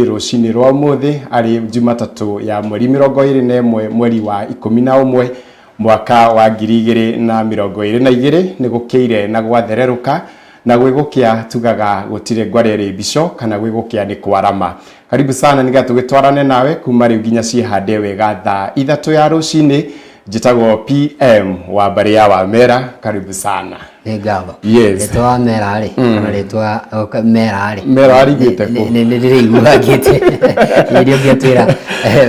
Rũcinĩ rwa ũmũthĩ arĩ Jumatatũ ya mweri 21 mweri wa 11 mwaka wa 2022. Nĩ gũkĩire na gwathererũka na gwĩgũkĩa, tugaga gũtirĩ ngware ĩrĩ mbico kana gwĩgũkĩa nĩ kwarama. Karibu sana nĩgetha tũgĩtwarane nawe kuma rĩu nginya ciĩhande wega thaa 3 ya rũcinĩ. Njĩtagwo PM wa mbarĩ ya Wamera, karibu sana. Nĩ ngatho. Yes. Rĩtwa wa mera rĩ, kana rĩtwa mera rĩ. Mera warigĩte kũ? Nĩ ndĩrĩigua ngĩte. Iria ũngĩatwĩra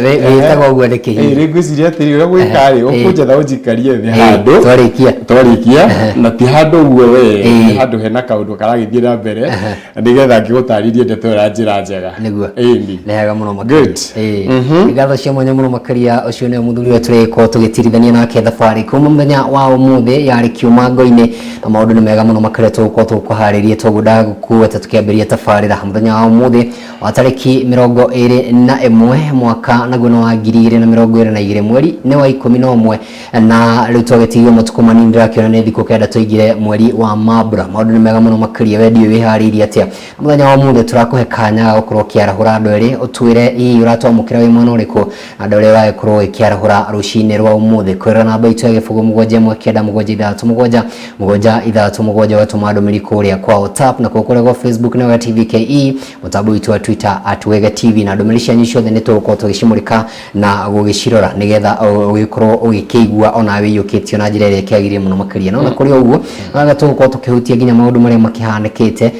wĩtagwo ũguo nĩkĩ hihi? Rĩu ngwĩciria atĩrĩ, ũrĩa gwĩka rĩ, ũkũnjetha ũnjikarie thĩ handũ Twarĩkia. Twarĩkia, na ti handũ ũguo we, nĩ handũ hena kaũndũ karagĩthiĩ na mbere, nĩgetha ngĩgũtarĩrie ndeto ĩyo na njĩra njega. Nĩguo. Ĩni. Nĩ hega mũno makĩria. Good. Ĩĩ. Nĩ ngatho cia mwanya mũno makĩria. Ũcio nĩwe mũthuri ũrĩa tũrĩgĩkorwo tũgĩtirithania nake thabarĩ kuma mũthenya wa ũmũthĩ yarĩ kiuma ngo-inĩ, na maũndũ nĩ mega mũno makĩria tũgũkorwo tũkũharĩrie toguo ndagũkuĩte tũkĩambĩrĩria tabarĩra mũthenya wa ũmũthĩ wa tarĩki 21 mwaka naguo nĩ wa 2022, mweri nĩ wa 11, na rĩu twagĩtigio matukũ manini, ndĩrakĩona nĩ thikũ 9 tũingĩre mweri wa Mambura. Maũndũ nĩ mega mũno makĩria. We ndiũĩ wĩharĩirie atĩa mũthenya wa ũmũthĩ? Tũrakũhe kanya ga gũkorwo ũkĩarahũra andũ erĩ, ũtwĩre hihi ũratwamũkĩra wĩ mwena ũrĩkũ na andũ arĩa ũragĩkorwo ũgĩkĩarahũra rũcinĩ rwa ũmũthĩ. Kwĩrora namba itũ ya 07196377767, ũgatũma ndũmĩrĩri kũrĩa kwa WhatsApp, na kuo kũrĩa gwa Facebook nĩ Wega TV KE, mũtambo witũ wa Twitter @WegaTV, na ndũmĩrĩri cianyu ciothe nĩ tũgũkorwo tũgĩcimũrĩka na gũgĩcirora nĩgetha ũgĩkorwo ũgĩkĩigua onawe wĩiyũkĩtio na njĩra ĩrĩa ĩkĩagĩrĩire mũno makĩria. No na kũrĩ o ũguo, wega tũgũkorwo tũkĩhutia nginya maũndũ marĩa makĩhanĩkĩte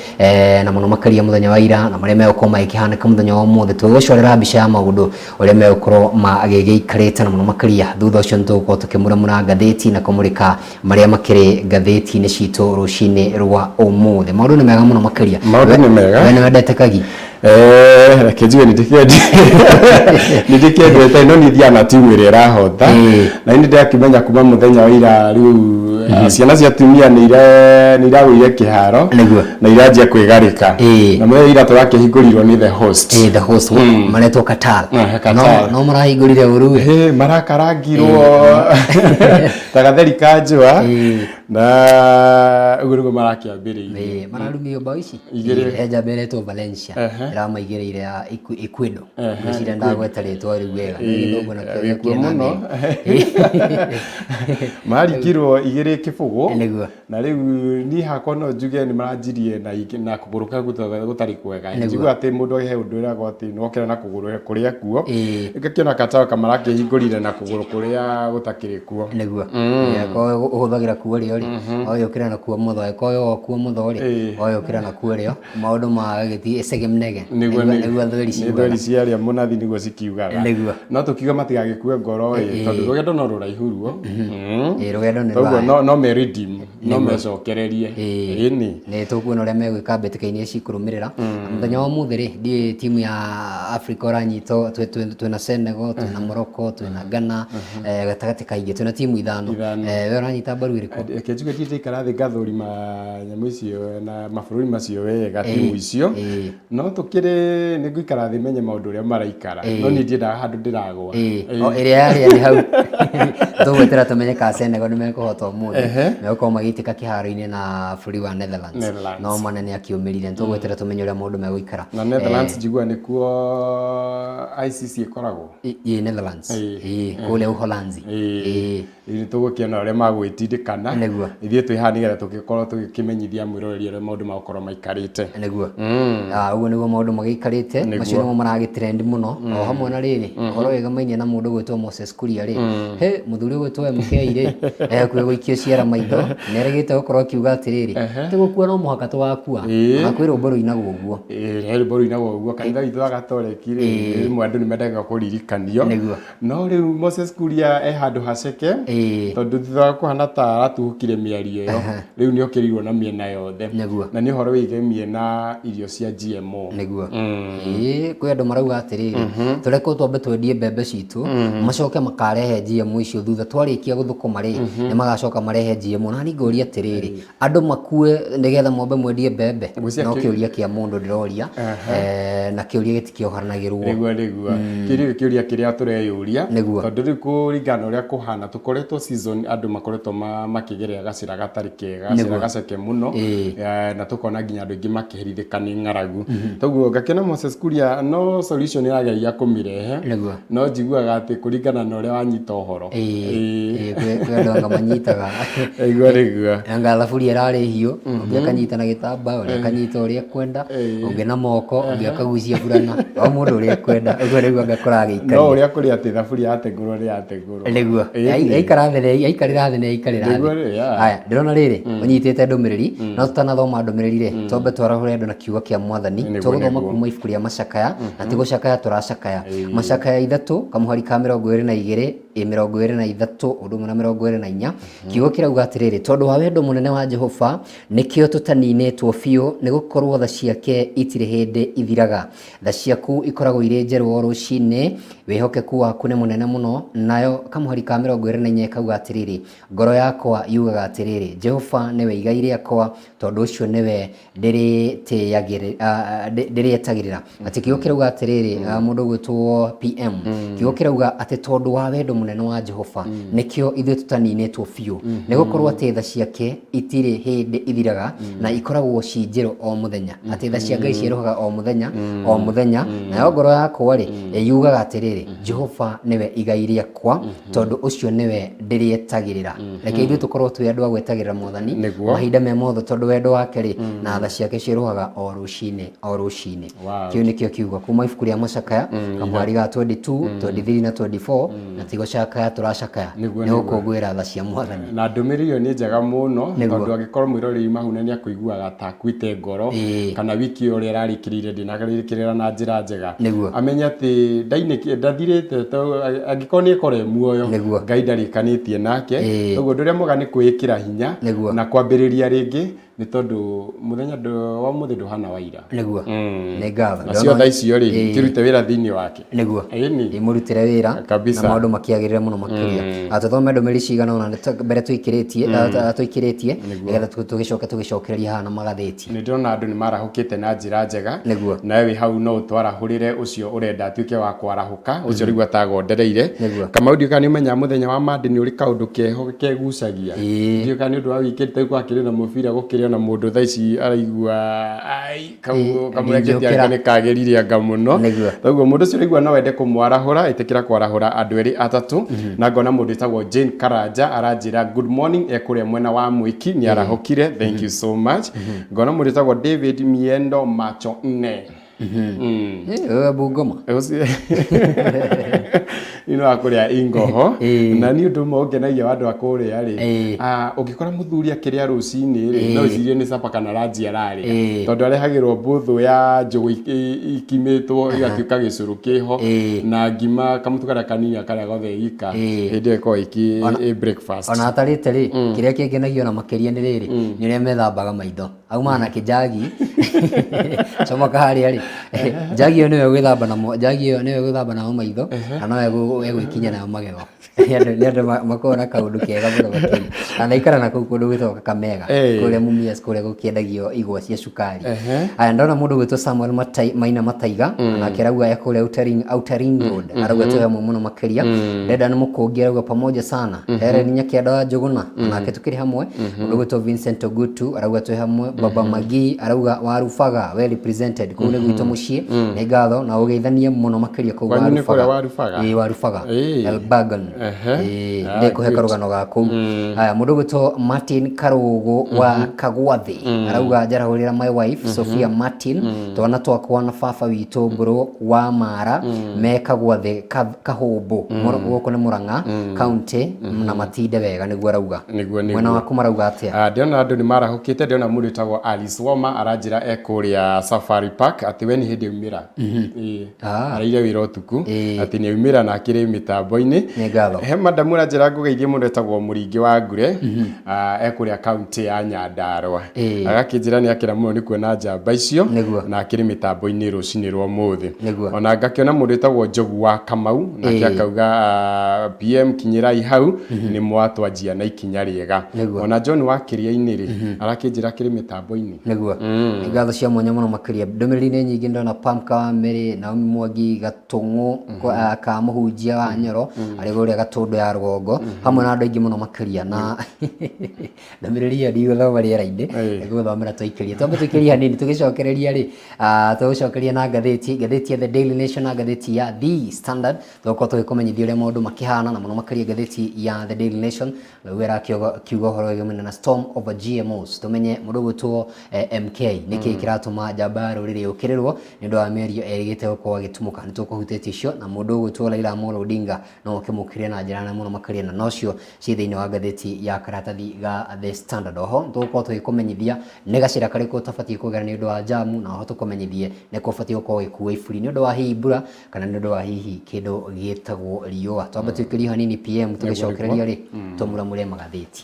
na mũno makĩria mũthenya wa ira na marĩa megũkorwo magĩkĩhanĩka mũthenya wa ũmũthĩ, tũgĩgũcorera mbica ya maũndũ ũrĩa megũkorwo magĩgĩikarĩte, na mũno makĩria thutha ũcio nĩ tũgũkorwo tũkĩmuramura ngathĩti na kũmũrĩka marĩa makĩrĩ ngathĩti-inĩ citũ rũcinĩ rwa ũmũthĩ. Maũndũ nĩ mega mũno makĩria. Maũndũ nĩ mega. We nĩ wendete kagi? Reke njuge nĩ ndĩkĩendete, no niĩ thiaga na timu ĩrĩa ĩrahota. Na nĩ ndĩrakĩmenya kuma mũthenya wa ira rĩu ciana cia atumia nĩ iragũire kĩharo na iranjia kwĩgarĩka. Na mũthenya wa ira tũrakĩhingũrirwo nĩ the host. Ĩĩ, the host maretwo Qatar. Qatar. No marahingũrire ũru. Hĩ, marakarangirwo ta gatheri ka njũa. Na ũguo nĩguo marakĩambĩrĩirie. Ĩĩ, mararumio bao ici 2. He njamba ĩretwo Valencia ĩramaigĩrĩire ya Ecuador. Ngwĩciria ndagweta rĩtwa rĩu wega. Nĩ gĩthũngũ nakĩo Wĩkuo gĩkĩrĩ na mũno. mbere. Marikirwo 2-0. Nĩguo. Na rĩu niĩ hakwa no njuge nĩ maranjirie na kũgũrũ kau gũtarĩ kwega. Njigua atĩ mũndũ he ũndũ ĩragwo atĩ nĩwokĩra na kũgũrũ kũrĩa kuo. Ngakĩona Qatar kamarakĩhingũrire na kũgũrũ kũrĩa gũtakĩrĩ kuo. Nĩguo. Angĩkorwo ũhũthagĩra kuo rĩo rĩ, ũgĩũkĩra na kuo mũtho, angĩkorwo kuo mũtho rĩ, ũgĩũkĩra na kuo rĩo, maũndũ magagĩthiĩ icege mnege. Nĩguo. Nĩguo thweri Nĩ ciugaga. thweri cia arĩa mũnathi nĩguo cikiugaga. Nĩguo. No tũkiuga matigagĩkue ngoro ĩ, tondũ rũgendo no rũraihu ruo. Ĩĩ, rũgendo nĩ Toguo rũraya. no me redeem, no mecokererie. Ĩni. Nĩ tũkuona ũrĩa megwĩka mbĩtĩka-inĩ cikũrũmĩrĩra. Mũthenya wa ũmũthĩ rĩ, ndiũĩ timu ya Africa ũranyita, twĩna Senegal, twĩna Morocco, twĩna Ghana, gatagatĩ ka ingĩ, twĩna timu 5. 5. We ũranyita mbaru ĩrĩkũ? Reke njuge ndirĩ ndaikara thĩ ngathũrima nyamũ icio na mabũrũri macio wega, timu icio. No tũkĩrĩ nĩ ngũikara thĩ menye maũndũ ũrĩa maraikara, no niĩ ndiendaga handũ ndĩragwa. O ĩrĩa yarĩa nĩ hau. Tũgwetera tũmenye kana Senegal nĩ mekũhota ũmũthĩ. Megũkorwo magĩitĩka kĩharo-inĩ na bũrũri wa Netherlands. Netherlands. No Mane nĩ akĩũmĩrire. Nĩ tũgwetera tũmenye ũrĩa maũndũ megũikara. Na Netherlands njiguaga nĩkuo ICC ĩkoragwo. Ĩ Netherlands. Ĩ kũrĩa Uholanzi. Ĩ nĩ tũgũkĩona ũrĩa magwĩtindĩkana. Nĩguo. Ithuĩ twĩ haha nĩgetha tũgĩkorwo tũgĩkĩmenyithia mwĩroreri ũrĩa maũndũ magũkorwo maikarĩte. Nĩguo. Ũguo nĩguo maũndũ magĩikarĩte. Macio nĩmo maragĩtrend mũno. O hamwe na rĩrĩ, ũhoro wĩgamainie na mũndũ ũgwĩtwo Moses Kuria rĩ, he mũthuri ũgwĩtwo MK rĩ, e hakuhĩ gũikio ciara maitho, nĩ arĩgĩte gũkorwo akiuga atĩrĩrĩ, atĩ gũkua no mũhaka tũgakua, ona kwĩ rwĩmbo rũinagwo ũguo. Ĩĩ, he rwĩmbo rũinagwo ũguo. Kanitha witũ wa Gatoreki rĩ, rĩmwe andũ nĩ mendaga kũririkanio. Nĩguo. No rĩu Moses Kuria e handũ haceke, tondũ thutha wa kũhana ta aratuhũkire mĩario ĩyo, rĩu nĩ okĩrĩirwo na mĩena yothe. Nĩguo. Na nĩ ũhoro wĩgemie na irio cia GMO. Nĩguo. Ĩĩ, kwĩ andũ marauga atĩrĩrĩ, tũrekwo twambe twendie mbembe citũ, macoke makarehe GMO icio thutha twarĩkia gũthũkũma rĩ, nĩ magacoka marehe GMO. Na niĩ ngoria atĩrĩrĩ, andũ makue nĩgetha mwambe mwendie mbembe? Ngwĩciria No kĩũria kĩa mũndũ ndĩroria, na kĩũria gĩtikĩohanagĩrwo. Nĩguo, kĩu nĩkĩo kĩũria kĩrĩa tũreyũria. Nĩguo. Tondũ rĩu kũringana na ũrĩa kũhana, tũkoretwo season andũ makoretwo makĩgerera tũrakĩrĩa gacĩra gatarĩ kega, gacĩra gaceke mũno. Na tũkona nginya andũ aingĩ makĩherithĩka nĩ ng'aragu. Toguo ngakĩona Moses Kuria no solution ĩrageria kũmĩrehe. No njiguaga atĩ kũringana na ũrĩa wanyita ũhoro. Ĩĩ, kwĩ andũ anga manyitaga. Ĩguo nĩguo. Anga thaburia ĩrarĩ hiũ, ũngĩ akanyita na gĩtambaya, ũrĩa akanyita ũrĩa ekwenda, ũngĩ na moko, ũngĩ akagucia burana, o mũndũ ũrĩa ekwenda, ũguo nĩguo anga kũragĩikaria. No ũrĩa kũrĩ atĩ thaburia yategũrwo nĩ yategũrwo. Nĩguo. Yaikara thĩ nĩ yaikarĩra thĩ nĩ yaikarĩra thĩ. Nĩguo rĩ, yeah. Haya, ndĩrona rĩrĩ, ũnyitĩte ndũmĩrĩri, no tũtanathoma ndũmĩrĩri rĩ, twambe twarahũre andũ na kiugo kĩa Mwathani. Tũgũthoma kuma ibuku rĩa Macakaya, na ti gũcakaya tũracakaya. Macakaya 3, kamũhari ka 22, 23, ũndũ ũmwe na 24. Kiugo kĩrauga atĩrĩrĩ, tondũ wa wendo mũnene wa Jehova, nĩkĩo tũtaninĩtwo biũ, nĩ gũkorwo tha ciake itirĩ hĩndĩ ithiraga. Tha ciaku ikoragwo irĩ njerũ o rũcinĩ, wĩhokeku waku nĩ mũnene mũno. Nayo kamũhari ka 24 ĩkauga atĩrĩrĩ, ngoro yakwa yugaga atĩrĩrĩ, Jehova nĩwe igai rĩakwa, tondũ ũcio nĩwe ndĩrĩetagĩrĩra. Atĩ kiugo kĩrauga atĩrĩrĩ, mũndũ ũgwĩtwo PM, kiugo kĩrauga atĩ tondũ wa wendo mũnene wa Jehova, nĩkĩo ithuĩ tũtaninĩtwo biũ, nĩ gũkorwo atĩ tha ciake itirĩ hĩndĩ ithiraga, na ikoragwo ci njerũ o mũthenya. Atĩ tha cia Ngai cierũhaga o mũthenya, o mũthenya. Nayo ngoro yakwa rĩ, yugaga atĩrĩrĩ, Jehova nĩwe igai rĩakwa, tondũ ũcio nĩwe ndĩrĩetagĩrĩra. Reke ithuĩ tũkorwo twĩ andũ a gwetagĩrĩra Mwathani mahinda me mothe, tondũ wendo wake rĩ, na tha ciake ciĩrũhaga o rũcinĩ, o rũcinĩ. Kĩu nĩkĩo kiugo kuma ibuku rĩa Macakaya, kamũhari ga 22, 23 na 24, na ti gũcakaya tũracakaya, nĩ gũkũngũĩra tha cia Mwathani. Na ndũmĩrĩri ĩyo nĩ njega mũno, tondũ angĩkorwo mwĩroreri Mahuna nĩ akũiguaga ta akuĩte ngoro, kana wiki ĩyo ũrĩa ĩrarĩkĩrĩire ndĩnarĩkĩrĩra na njĩra njega, amenye atĩ ndathirĩte, angĩkorwo nĩ ekora e muoyo, Ngai ndarĩkanĩtie nake. Koguo ũndũ ũrĩa mwega nĩ kwĩĩkĩra hinya na kwambĩrĩria rĩngĩ, nĩ tondũ mũthenya wa ũmũthĩ ndũhana wa ira. Nĩguo. Nĩ ngatho. Nacio tha icio rĩ, ikĩrute wĩra thĩinĩ wake. Nĩguo. Ĩni. Imũrutĩre wĩra Kabisa. na maũndũ makĩagĩrĩre mũno makĩria. Tũthome ndũmĩrĩri cigana ũna mbere tũikĩrĩtie, tũikĩrĩtie, nĩgetha tũgĩcoke tũgĩcokererie haha na magathĩti. Nĩ ndĩrona andũ nĩ marahũkĩte na njĩra njega. Nĩguo. Nawe wĩ hau no ũtwarahũrĩre ũcio ũrenda atuĩke wa kwarahũka, ũcio rĩu atagondereire. Nĩguo. Kamau ndiũĩ kana nĩ ũmenyaga mũthenya wa Monday nĩ ũrĩ kaũndũ keho kegucagia. Ndiũĩ kana nĩ ũndũ wa weekend ta rĩu gwakĩrĩ na mũbira gũkĩrĩ ona mũndũ thaa ici araigua ai kau kamũrengeti ndingĩũkĩra. anga nĩ kagĩrire anga mũno. Nĩguo. Toguo mũndũ ũcio ũraigua no wende kũmwarahũra, ĩtĩkĩra kwarahũra andũ erĩ atatũ. Na ngona mũndũ wĩtagwo Jane Karanja aranjĩra good morning, e kũrĩa mwena wa Mwĩki, nĩ arahũkire, thank you so much. Ngona mũndũ wĩtagwo David Miendo Macho Nne. Wewe Bungoma. Ũcio nĩ wa kũrĩa Ingoho. Na niĩ ũndũ ũmwe ũngenagia wa andũ a kũrĩa rĩ, ũngĩkora mũthuri akĩrĩa rũcinĩ rĩ, no wĩcirie nĩ capa kana ranji ararĩa, tondũ arehagĩrwo mbũthũ ya njũgũ ikimĩtwo ĩgatuĩka gĩcũrũ kĩho, na ngima kamũtu karĩa kanini karĩa gothe ika, hĩndĩ ĩyo ĩkoragwo ĩ breakfast. Ona atarĩte rĩ, kĩrĩa kĩngenagia ona makĩria nĩ rĩrĩ, nĩ ũrĩa methambaga maitho. Aumaga na kĩnjagi comoka harĩa rĩ, njagi ĩyo nĩyo gwĩthamba na njagi ĩyo nĩyo gwĩthamba nayo maitho, na noyo egwĩkinya nayo magego. Nĩ andũ makoragwo na kaũndũ kega mũno makĩria. Na naikara na kũu kũndũ gwĩtagwo Kakamega, kũrĩa Mumias, kũrĩa gũkĩendagio igwa cia cukari. Aya, ndona mũndũ gwĩtwo Samuel Maina Mataiga, nake arauga e kũrĩa Outer Ring Road, arauga twĩ hamwe mũno makĩria. Dedan Mũkũngi arauga pamoja sana. Helen Nyakĩanda wa Njũgũna, nake tũkĩrĩ hamwe. Mũndũ gwĩtwo Vincent Ogutu arauga twĩ hamwe. Baba Magi arauga Warubaga well represented, kũu nĩ gwitũ mũciĩ. Nĩ ngatho na ũgeithanie mũno makĩria kũu Kwanyu nĩ kũrĩa Warubaga? Ĩĩ, Warubaga. Elbagon. Ĩĩ, nĩ kũhe karũgano ga kũu. Haya, mũndũ gwĩtwo Martin Karũgũ wa Kagwathi arauga njarahũrĩra my wife Sophia Martin, twana twakwa na baba witũ Mbũrũ wa Mara me Kagwathi Kahũmbũ, gũkũ nĩ Murang'a county, na matinde wega nĩguo arauga. Nĩguo, nĩguo. Mwena waku marauga atĩa? Ndĩrona andũ nĩ marahũkĩte, ndĩrona mũndũ wĩtagwo Alice Woma aranjĩra e kũrĩa Safari Park atĩ we nĩ hĩndĩ aumĩra. Ĩĩ. Araire wĩra ũtukũ atĩ nĩ aumĩra na akĩrĩ mĩtambo-inĩ. Nĩ ngatho. He madamu aranjĩra ngũgeithie mũndũ wĩtagwo Mũringi wa Ngure, e kũrĩa kaunti ya Nyandarua. Agakĩnjĩra nĩ akena mũno nĩ kuona njamba icio na akĩrĩ mĩtambo-inĩ rũcinĩ rwa ũmũthĩ. Ona ngakĩona mũndũ wĩtagwo Njogu wa Kamau nake akauga PM kinyĩrai hau nĩ mwatwanjia na ikinya rĩega. Ona John wa Kĩrĩa-inĩ rĩ, arakĩnjĩra akĩrĩ mĩtambo-inĩ. Nĩguo. Ngatho cia mwanya mũno makĩria. Ndũmĩrĩri nĩ nyingĩ, ndona Pam Kawamĩrĩ, Naomi Mwangi, Gatũng'ũ ka mũhunjia wa Nyoro arĩ kũrĩa Gatũndũ ya rũgongo, hamwe na andũ aingĩ mũno makĩria. Na ndũmĩrĩri ĩyo ndigũthoma rĩera-inĩ, ngũthomera twaikĩria. Twambe tũikĩrie hanini, tũgĩcokereria rĩ, tũgũcokeria na ngathĩti ya The Daily Nation na ngathĩti ya The Standard. Tũgũkorwo tũgĩkũmenyithia ũrĩa maũndũ makĩhana, na mũno makĩria ngathĩti ya The Daily Nation rĩu ĩrakiuga ũhoro wĩgiĩ na storm over GMOs. Tũmenye mũndũ ũgwĩtwo MK nĩkĩ kĩratũma njamba ya rũrĩrĩ yũkĩrĩrwo nĩ ũndũ wa mĩario erĩgĩte gũkorwo agĩtumũka. Nĩ tũkũhutĩtie icio, na mũndũ ũgwĩtwo Raila Amolo Odinga no ũkĩmũkĩrĩre na njĩra nene mũno makĩria, na nocio ciĩ thĩinĩ wa ngathĩti ya karatathi ga The Standard. Oho tũgũkorwo tũgĩkũmenyithia nĩ gacĩra karĩkũ ũtabatiĩ kũgera nĩ ũndũ wa jamu, na oho tũkũmenyithie nĩ kũ ũbatiĩ gũkorwo ũgĩkua iburi nĩ ũndũ wa hihi mbura kana nĩ ũndũ wa hihi kĩndũ gĩtagwo riũa. Twambe tũikĩrie hanini PM, tũgĩcokereria rĩ tũmuramure magathĩti.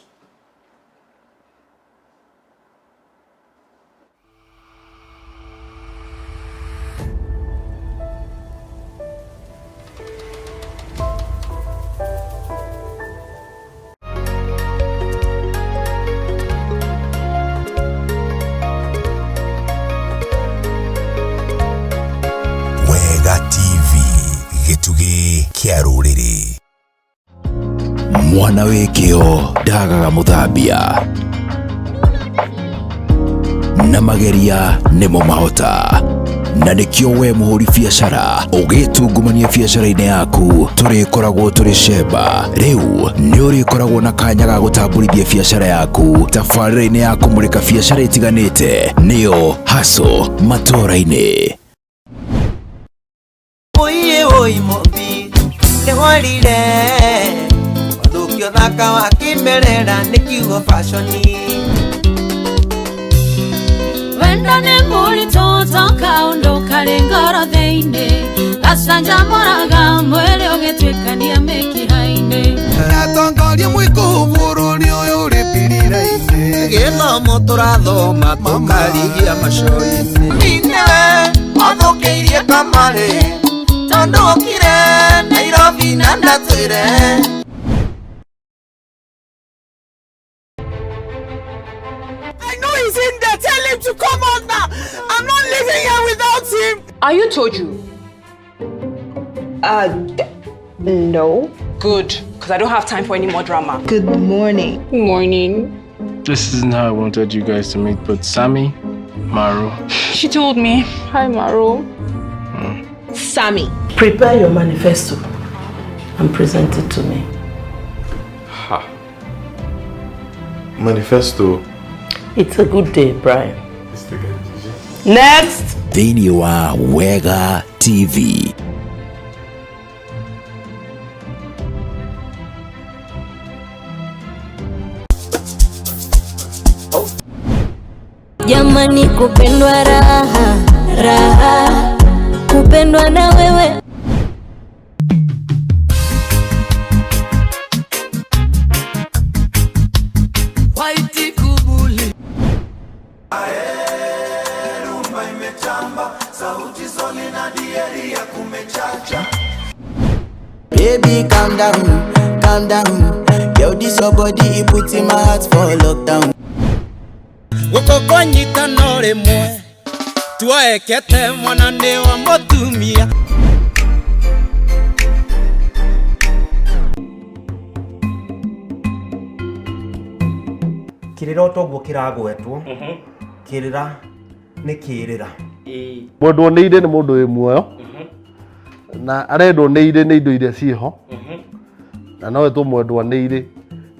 Wega TV, gĩtugĩ kĩa rũrĩrĩ. Mwana wĩ kĩo ndagaga mũthambia, na mageria nĩmo mahota, na nĩkĩo we mũhũri biacara ũgĩtungumania biacara-inĩ yaku tũrĩkoragwo tũrĩ cemba. Rĩu nĩ ũrĩkoragwo na kanya ga gũtambũrithia biacara yaku tabarĩra-inĩ ya kũmũrĩka biacara itiganĩte, nĩyo Hustle matũũra-inĩ. Oiye oi mobi nĩ worire wathũkio thaka wa kĩmerera nĩ kiugo fashioni. Wendo nĩ mũritũ to kaũndũ karĩ ngoro thĩinĩ, gacanjamũraga mwĩrĩ ũgĩtuĩkania mĩkiha-inĩ. Atongoria mwĩkũ bũrũri ũyũ ũrĩ pirira-inĩ, gĩthomo tũrathoma tũkarigia macoinĩ. Nĩwe wathũkĩirie kamarĩ tondũ okire Nairobi na ndatwĩre. I know he's in there. Tell him to come out now. I'm not leaving here without him. Are you Toju? No. Good, because I don't have time for any more drama. Good morning. Good morning. This isn't how I wanted you guys to meet, but Sammy, Maru. She told me. Hi, Maru. Sammy. Prepare your manifesto and present it to me. Ha. Manifesto. It's a good day, Brian. Next! Thĩinĩ wa Wega TV. Jamani, kupendwa raha raha, kupendwa na wewe. White kubuli. Rumba imetamba, sauti zoni na dieri ya kumechacha. Baby, calm down, calm down. Yo, this your body, it puts in my heart for lockdown. Gũkũ nyitano rĩmwe tuoekete mwana nĩ wa mũtumia. Kĩrĩra toguo kĩragwetwo, kĩrĩra nĩ kĩrĩra. Mwendwo nĩ irĩ nĩ mũndũ wĩ muoyo, na arendwo nĩ irĩ nĩ indo iria ciĩho, na no etwo mwendwa nĩ irĩ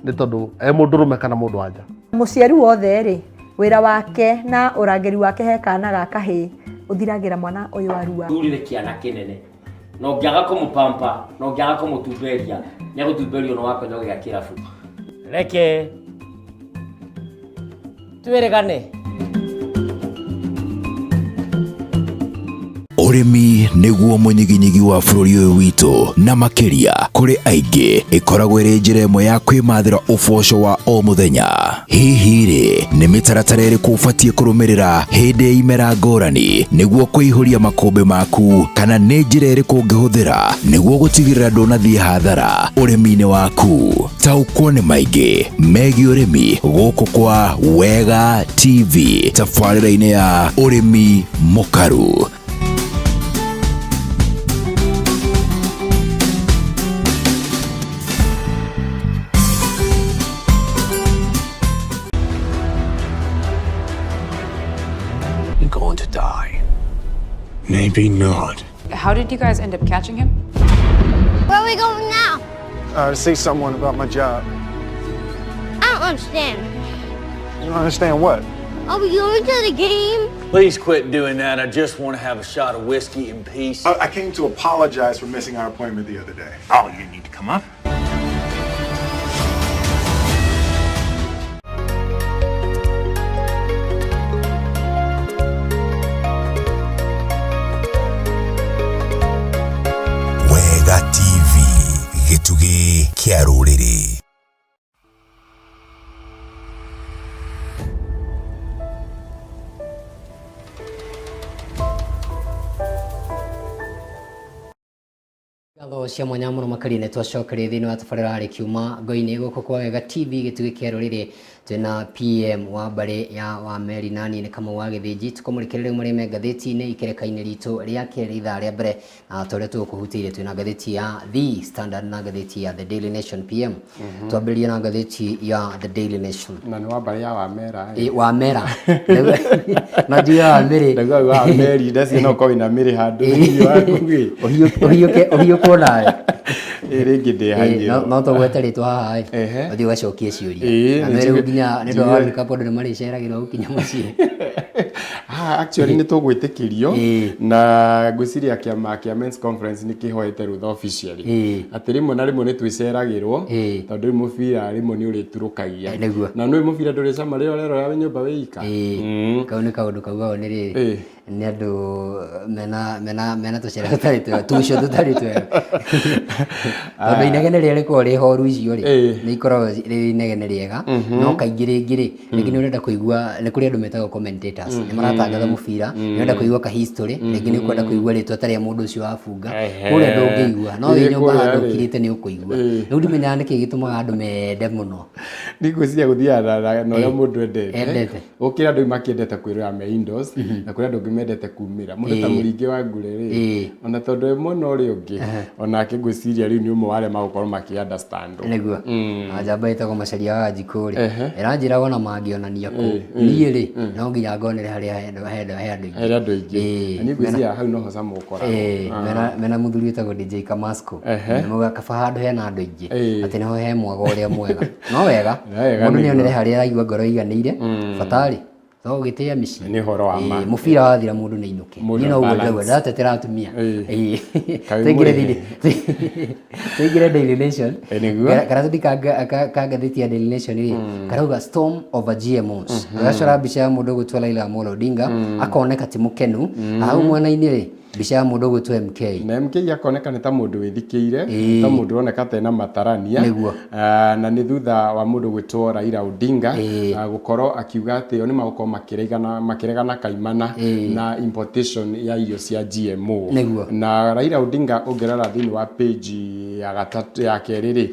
nĩ tondũ e mũndũrũme kana mũndũ wa nja. Mũciari wothe rĩ, wĩra wake na ũrangĩri wake he kana ga kahĩĩ ũthiragĩra mwana ũyũ arua. Thuri nĩ kĩana kĩnene, na ũngĩaga kũmũpampa na ũngĩaga kũmũtumberia nĩ agũtumberio nĩ wakonyo gĩa kĩrabu. Reke twĩrĩgane. Ũrĩmi nĩguo mũnyiginyigi wa bũrũri ũyũ witũ, na makĩria kũrĩ aingĩ ĩkoragwo ĩrĩ njĩra ĩmwe ya kwĩmathĩra ũboco wa o mũthenya. Hihi rĩ, nĩ mĩtaratara ĩrĩkũ ũbatiĩ kũrũmĩrĩra hĩndĩ ya imera ngũrani nĩguo kũihũria makũmbĩ maku, kana nĩ njĩra ĩrĩkũ ũngĩhũthĩra nĩguo gũtigĩrĩra ndũnathiĩ hathara ũrĩmi-inĩ waku? Taũkwo nĩ maingĩ megiĩ ũrĩmi gũkũ kwa Wega TV tabarĩra-inĩ ya Ũrĩmi Mũkaru. You're going to die. Maybe not. How did you guys end up catching him? Where are we going now? To see someone about my job. I don't understand. You don't understand what? Are we going to the game? Please quit doing that. I just want to have a shot of whiskey in peace. I came to apologize for missing our appointment the other day. Oh, you need to come up. Wega TV, gĩtugĩ kĩa rũrĩrĩ. Ngatho cia mwanya mũno makĩria nĩ twacokeria thĩinĩ wa tabarĩra harĩ kiuma ngo-inĩ gũkũ kwa Wega TV gĩtugĩ kĩa rũrĩrĩ. Twĩna PM wa mbarĩ ya Wameri nani nĩ Kamau wa Gĩthĩnji, tũkũmũrĩkĩra rĩu marĩa me ngathĩti-inĩ ikereka-inĩ ritũ rĩa kerĩ ithaa rĩa mbere, na ta ũrĩa tũgũkũhutĩire twĩna ngathĩti ya The Standard na ngathĩti ya The Daily Nation. PM, twambĩrĩrie na ngathĩti ya The Daily Nation. Na nĩ wa mbarĩ ya Wamera. Ĩ, Wamera na njuge Wamĩrĩ. Ndaigua Wameri ndacio no ũkorwo wĩna mĩrĩ handũ thĩinĩ waku ĩ. Ũhiũke ũhiũkwo nawe. Ĩ, rĩngĩ ndĩ hanyĩro. No tũgwete rĩtwa haha ĩ, ũthiĩ ũgacokie ciũria. Ĩĩ, Na nĩ nĩ rĩu njuge- nginya nĩ ũndũ wa njuge- World Cup andũ nĩ marĩceragĩrwo gũkinya mũciĩ. Ah, actually nĩ tũgwĩtĩkĩrio na ngwĩciria kĩama kĩa Men's Conference nĩ kĩhoete rũtha officially atĩ rĩmwe na rĩmwe nĩ twĩceragĩrwo tondũ rĩu mũbira rĩmwe nĩ ũrĩturũkagia na nĩ mũbira ndũrĩ cama rĩrĩa ũrerora wĩ nyũmba wĩ ika. Kau nĩ kaũndũ kaugagwo nĩ rĩrĩ nĩ andũ mena tũcere tũtarĩ twega, tuco tũtarĩ twega, tondũ inegene rĩrĩa rĩkoragwo rĩ horu icio rĩ nĩ ikoragwo rĩ inegene rĩega. No kaingĩ rĩngĩ rĩ, rĩngĩ nĩ ũrenda kũigua, nĩ kũrĩ andũ metagwo commentators, nĩ maratangatha mũbira, nĩ ũrenda kũigua ka history, rĩngĩ nĩ ũkwenda kũigua rĩtwa ta rĩa mũndũ ũcio wabunga kũrĩa ndũngĩigua, no wĩ nyũmba Kũrĩa handũ rĩ. ũkirĩte nĩ ũkũigua. Rĩu ndimenyaga nĩkĩ gĩtũmaga andũ mende mũno. Nĩ ngwĩciria gũthiaga na ũrĩa mũndũ endete. Endete. Gũkĩra andũ makĩendete kwĩrora me indoors na kũrĩ andũ angĩ mendete kumĩra mũndũ ta mũringĩ wa ngure rĩ, ona tondũ e mwena ũrĩa ũngĩ onake ngwĩciria rĩu nĩ ũmwe wa arĩa magũkorwo makĩ understand. Nĩguo na njamba ĩtagwo Macharia wa Njikũ rĩ, ĩranjĩra ona mangĩonania kũ niĩ rĩ no nginya ngonere harĩa he andũ aingĩ. Harĩa andũ aingĩ. Na niĩ ngwĩciria hau noho cama ũkoragwo. Mena mũthuri wĩtagwo DJ Kamasco. Nĩmaugaga kaba handũ hena andũ aingĩ atĩ nĩho he mwago ũrĩa mwega. No wega Wega mũndũ nĩguo. nĩonere harĩa araigua ngoro ĩiganĩire, batarĩ no gũgĩtĩa mĩciĩ. Nĩ ũhoro wa ma. Mũbira wathira mũndũ nĩ ainũke. Mũndũ Niĩ no ũguo balance. ndĩraigua ndĩratetera atumia. Kaĩ Tũingĩre mũrĩ- thĩinĩ tũingĩre Daily Nation. Nĩguo. Karatathi ka ngathĩti ya Daily Nation rĩ karauga storm over GMOs. Gagacora mbica ya mũndũ ũgwĩtwo Raila Amolo Odinga akoneka ti mũkenu. Hau mwena-inĩ rĩ mbica ya mũndũ ũgwĩtwo MK. Na MK akoneka nĩ ta mũndũ wĩthikĩire, ta mũndũ ũroneka ta ena matarania. Nĩguo. Na nĩ thutha wa mũndũ gwĩtwo Raila Odinga gũkorwo akiuga atĩ o nĩ magũkorwo makĩregana kaimana na importation ya irio cia GMO. Nĩguo. Na Raila Odinga ũngĩrora thĩinĩ wa page ya gatatũ ya kerĩ rĩ,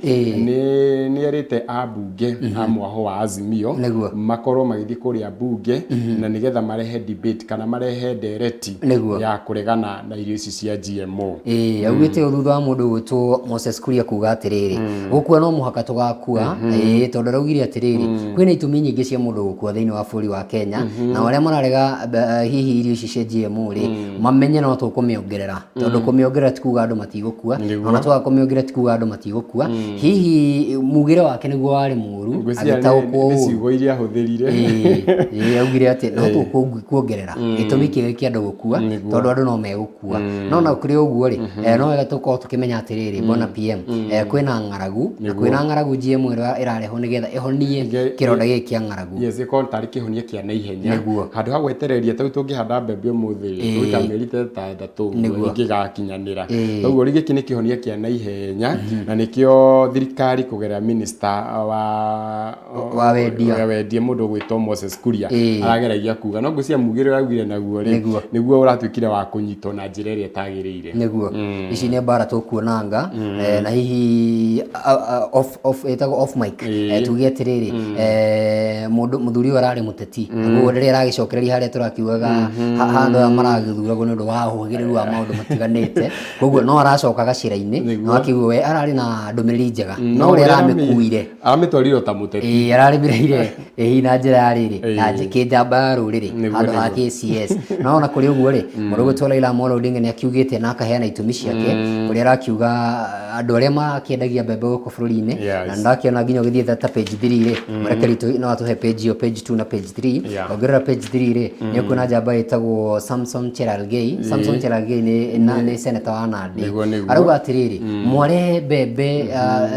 nĩ erĩte ambunge a mwaho wa Azimio Nĩguo. makorwo magĩthiĩ kũrĩa mbunge na nĩgetha marehe debate kana marehe ndereti Nĩguo. ya kũregana na irio ici cia GMO. Ĩĩ augĩte ũũ thutha wa mũndũ ũgwĩtwo Moses Kuria kuga atĩrĩrĩ, gũkua no mũhaka tũgakua. Ĩĩ tondũ araugire atĩrĩrĩ, kwĩna itũmi nyingĩ cia mũndũ gũkua thĩinĩ wa bũrũri wa Kenya, na arĩa mararega hihi irio ici cia GMO rĩ, mamenye no tũkũmĩongerera, tondũ kũmĩongerera ti kuga andũ matigũkua, ona twaga kũmĩongerera ti kuga andũ matigũkua. Hihi mugĩre wake nĩguo warĩ mũru, Ngwĩciria agĩtaũkwo nĩ ũru. ciugo iria ahũthĩrire. Ĩĩ augire atĩ no tũkuongerera gĩtũmi kĩngĩ kĩa andũ gũkua, tondũ andũ no megũkua. megũkua. No na kũrĩ ũguo rĩ, no wega tũkorwo tũkĩmenya atĩrĩrĩ, bwana PM, kwĩna ng'aragu na kwĩna ng'aragu GMO ĩrĩa ĩrarehwo nĩgetha ĩhonie kĩronda gĩkĩ kĩa ng'aragu. Yes, ĩkorwo tarĩ kĩhonia kĩa naihenya. Nĩguo. Handũ ha gwetereria tau tũngĩhanda mbembe ũmũthĩ rĩ, tũgũikara mĩeri ta ĩtandatũ ũguo Nĩguo. ĩngĩgakinyanĩra. Koguo rĩ gĩkĩ nĩ kĩhonia kĩa naihenya na nĩkĩo thirikari kũgerera minister wa Wa wendia. wa wendia mũndũ ũgwĩtwo Moses Kuria arageragia kuga, no ngwĩciria mugĩre ũrĩa augire naguo rĩ, Nĩguo. nĩguo ũratuĩkire wa kũnyitwo na njĩra ĩrĩa ĩtagĩrĩire. Nĩguo. Ici nĩ mbara tũkuonanga, na hihi off off ĩtagwo off mic, tuge atĩrĩrĩ, mũndũ mũthuri ũyũ ararĩ mũteti. Koguo rĩrĩa aragĩcokereria harĩa tũrakiugaga handũ aya maragĩthuragwo nĩ ũndũ wa ũhĩgĩrĩru wa maũndũ matiganĩte, koguo no aracoka gacĩra-inĩ no akiuga we ararĩ na ndũmĩrĩri njega, no ũrĩa aramĩkuire aramĩtwarire o ta mũteti. Ĩĩ, ararĩmĩrĩire ĩĩ na njĩra ya rĩrĩ na kĩnjamba ya rũrĩrĩ Nĩguo, handũ ha nĩguo. KCS. No ona kũrĩ ũguo rĩ, mũndũ ũgwĩtwo Raila Amolo Odinga nĩ akiugĩte na akaheana itũmi ciake, kũrĩa arakiuga andũ arĩa makĩendagia mbembe gũkũ bũrũri-inĩ, na ndakĩona nginya ũgĩthiĩ ta page 3 rĩ, mũrekeri no atũhe page ĩyo, page 2 na page 3. Ũngĩrora page 3 rĩ, nĩ ũkuona njamba ĩtagwo Samson Cherargei. Samson Cherargei nĩ senator wa Nandi. Nĩguo, nĩguo. Arauga atĩrĩrĩ, mwarehe mbembe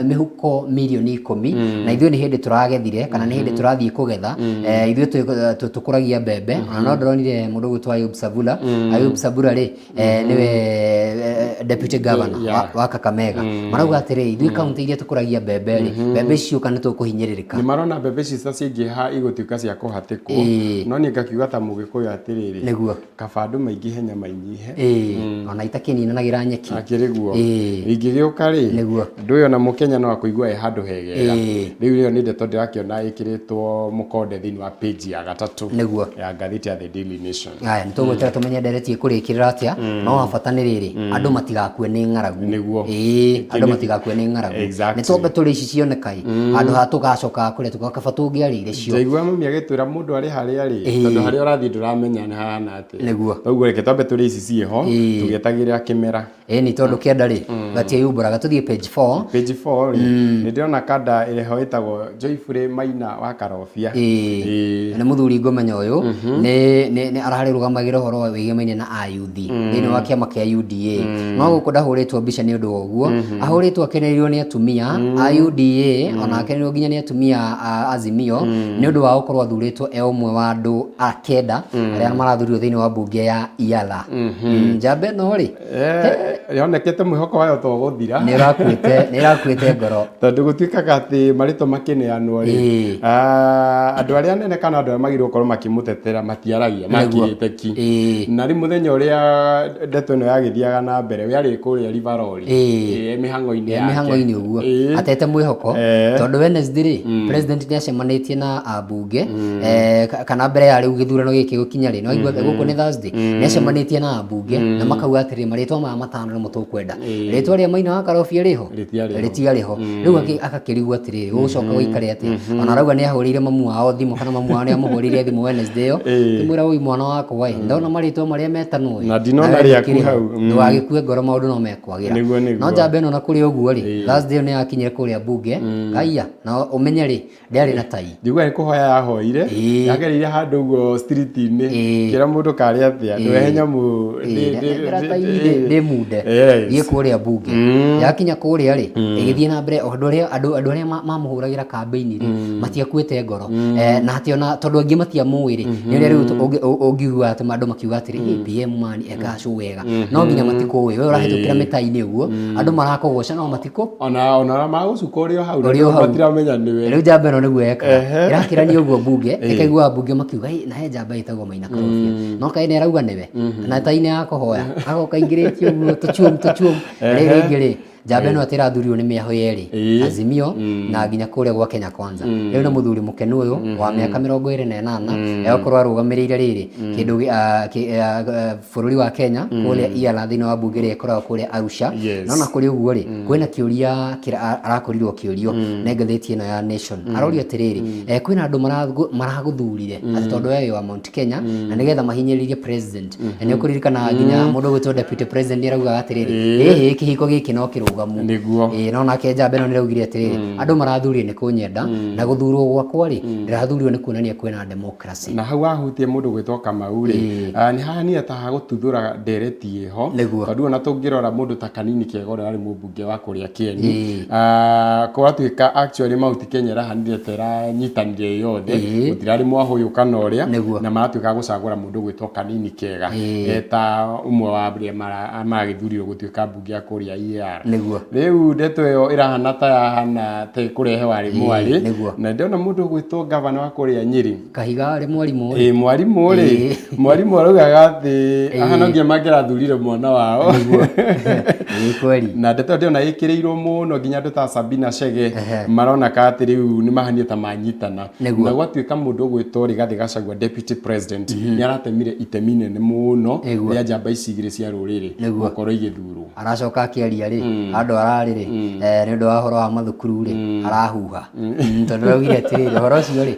mĩhuko mirioni 10, na ithuĩ nĩ hĩndĩ tũragethire kana nĩ hĩndĩ tũrathiĩ kũgetha. Ithuĩ tũkũragia mbembe. Ona no ndĩronire mũndũ ũgwĩtwo Ayub Savula. Ayub Savula rĩ, nĩwe deputy governor wa Kakamega. Marauga atĩrĩrĩ, ithuĩ kaunti iria tũkũragia mbembe rĩ, mbembe ici ciũka nĩ tũkũhinyĩrĩrĩka. Nĩ marona mbembe ici ta ciaingĩha igũtuĩka cia kũhatĩkwo, no niĩ ngakiuga ta mũgĩkũyũ atĩrĩrĩ, Nĩguo. Kaba andũ maingĩhe nyama inyihe. Ona itakĩninanagĩra nyeki. Akĩrĩ guo. Ingĩgĩũka rĩ, Nĩguo. Ũndũ ũyũ ona mũkenya no akũigua e handũ hegega. Rĩu ĩyo nĩ ndeto ndĩrakĩona ĩkĩrĩtwo mũkonde thĩinĩ wa page ya gatatũ Nĩguo. ya ngathĩti ya The Daily Nation. Aya, nĩ tũgwetera tũmenye ndereti ĩkũrĩkĩrĩra atĩa, no wa bata nĩ rĩrĩ, andũ matigakue nĩ ng'aragu. Nĩguo. Andũ matigakue nĩ ng'aragu. Exactly. Nĩ twambe tũrĩ ici cioneka ĩ, handũ ha tũgacoka kũrĩa tũkoiga kaba tũngĩarĩire cio. Ndaigua mami agĩtwĩra mũndũ arĩ harĩa rĩ, tondũ harĩa ũrathiĩ ndũramenya nĩ hahana atĩa. Nĩguo. Koguo reke twambe tũrĩe ici ciĩho, tũgĩetagĩrĩra kĩmera. Ĩni tondũ kĩenda rĩ, gatiĩyumbũraga. Tũthiĩ page 4. Page 4 rĩ, nĩ ndĩrona kanda ĩrĩho ĩtagwo Joyfrey Maina wa Karobia. Nĩ mũthuri ngũmenya ũyũ, nĩ ararĩrũgamagĩra ũhoro wĩgemaine na ayuthi thĩinĩ wa kĩama kĩa UDA. No gũkũ ndahũrĩtwo mbica nĩ ũndũ wa ũguo, ahũrĩtwo akenereirwo nĩ atumia a UDA, ona akenereirwo nginya nĩ atumia a Azimio, nĩ ũndũ wa gũkorwo athurĩtwo e ũmwe wa andũ a kenda arĩa marathurirwo thĩinĩ wa mbunge ya Iala. Njamba ĩno rĩ, Yonekete mwĩhoko wayo to gũthira. Nĩ ĩrakuĩte ngoro. Tondũ gũtuĩkaga atĩ marĩtwa makĩneanwo rĩ, andũ arĩa anene kana andũ arĩa magĩrĩirwo gũkorwo makĩmũtetera matiaragia, makirĩte ki. Na rĩu mũthenya ũrĩa ndeto ĩno yagĩthiaga na mbere, we arĩ kũrĩa Rivaroli, e mĩhang'o-inĩ yake. Mĩhang'o-inĩ ũguo atete mwĩhoko, tondũ Wednesday rĩ, president nĩ acemanĩtie na ambunge, kana mbere ya rĩu gĩthurano gĩkĩ gũkinya rĩ, no aigua gũkũ nĩ Thursday, nĩ acemanĩtie na ambunge na makauga atĩrĩ, marĩtwa maya matano nĩmo tũkwenda. Rĩtwa rĩa Maina wa Karobia rĩho? Rĩtiarĩ ho. Rĩu agakĩrigwo atĩrĩrĩ, gũgũcoka gũikare atĩa? Ona arauga nĩ ahũrĩire mamu wao thimũ, kana mamu wao nĩ amũhũrĩire thimũ Wednesday ĩyo, akĩmwĩra ũi mwana wakwa ĩ, ndona marĩtwa marĩa metanwo ĩ, Na ndinona rĩaku hau. Ndũgagĩkue ngoro, maũndũ no mekwagĩra. Nĩguo, nĩguo. No njamba ĩno na kũrĩ ũguo rĩ, Thursday ĩyo nĩ yakinyire kũrĩa mbunge, ngaiya, na ũmenye rĩ, ndĩarĩ na tai. Njiguaga nĩ kũhoya yahoire, yagereire handũ ũguo street-inĩ, kĩra mũndũ karĩ atĩa, ndwehe nyamũ Nengera tai ndĩ munde, thiĩ kũrĩa mbunge. Yakinya kũrĩa rĩ, ĩgĩthiĩ na mbere, andũ arĩa andũ arĩa mamũhũragĩra kambĩini rĩ, matiakuĩte ngoro. Na atĩ ona tondũ aingĩ matiamũĩ rĩ, nĩ ũrĩa rĩu ũngĩigua atĩ andũ makiuga atĩrĩ, "Hey, PM man ekaga show wega." No nginya matikũĩ, we ũrahĩtũkĩra mĩta-inĩ ũguo, andũ marakũgoca no matikũ. Ona ona magũcuka ũrĩ o hau, Ũrĩ o hau. matiramenya nĩwe. Rĩu njamba ĩno nĩguo yekaga. Ĩrakĩrania ũguo mbunge, ĩkaigua mbunge makiuga, "Hey, na he njamba ĩtagwo Maina Karobia." No kaĩ nĩ arauga nĩwe? Na tai-inĩ ya kũhoya, agoka aingĩrĩtie ũguo tũchuom tũchuom. Rĩu rĩngĩ rĩ, njamba ĩno atĩ ĩrathurirwo nĩ mĩahũ yerĩ, Azimio na nginya kũrĩa gwa Kenya Kwanza. Rĩu nĩ mũthuri mũkenu ũyũ wa mĩaka 28, egũkorwo arũgamĩrĩire rĩrĩ kĩndũ bũrũri wa Kenya kũrĩa Iala thĩinĩ wa mbunge ĩrĩa ĩkoragwo kũrĩa Arusha. No na kũrĩ ũguo rĩ, kwĩna kĩũria arakorirwo akĩũrio nĩ ngathĩti ĩno ya Nation. Arorio atĩrĩrĩ, kwĩna andũ maragũthurire atĩ tondũ we wĩ wa Mount Kenya na nĩgetha mahinyĩrĩrie president. Na nĩ ũkũririkana nginya mũndũ ũgwĩtwo deputy president nĩ araugaga atĩrĩrĩ, ĩhĩ kĩhiko gĩkĩ no kĩrũgame. arũgamu. Nĩguo. Ĩĩ, no nake njamba ĩno nĩraugire atĩrĩrĩ, andũ marathurire nĩ kũnyenda na gũthurwo gwakwa rĩ, ndĩrathurirwo nĩ kuonania kwĩna democracy. Na hau ahutie mũndũ gwĩtwo Kamau rĩ, nĩ hahanire ta hagũtuthũra ndereti ĩho. Nĩguo. Tondũ ona tũngĩrora mũndũ ta Kanini Kega ũrĩa warĩ mũmbunge wa kũrĩa Kĩeni, kũratuĩka actually Mount Kenya ĩrahanire ta ĩranyitanire ĩ yothe, gũtirarĩ mwahũyũ kana ũrĩa. Nĩguo. Na maratuĩka a gũcagũra mũndũ gwĩtwo Kanini Kega eta ũmwe wa arĩa maragĩthurirwo gũtuĩka mbunge ya kũrĩa EAR. Nĩguo. Rĩu ndeto ĩyo ĩrahana ta yahana ta ĩkũrehe warĩ mwarĩ. Nĩguo. Na ndĩrona mũndũ ũgwĩtwo gavana wa kũrĩa Nyĩrĩ. Kahiga rĩ mwarimũ. Ĩ mwarimũ rĩ, mwarimũ araugaga atĩ aha no nginya mangĩrathurire mwana wao. Nĩ kweli. Na ndeto ĩyo ndĩrona ĩkĩrĩirwo mũno nginya andũ ta Sabina Chege marona ka atĩ rĩu nĩ mahanie ta manyitana. Nĩguo. Na gwatuĩka mũndũ ũgwĩtwo Rigathĩ Gachagua deputy president nĩ aratemire itemi inene mũno rĩa njamba ici igĩrĩ cia rũrĩrĩ gũkorwo igĩthurwo. Aracoka akĩaria rĩ, handũ ararĩ rĩ, nĩ ũndũ wa ũhoro wa mathukuru rĩ, arahuha. Tondũ araugire atĩrĩrĩ, ũhoro ũcio rĩ,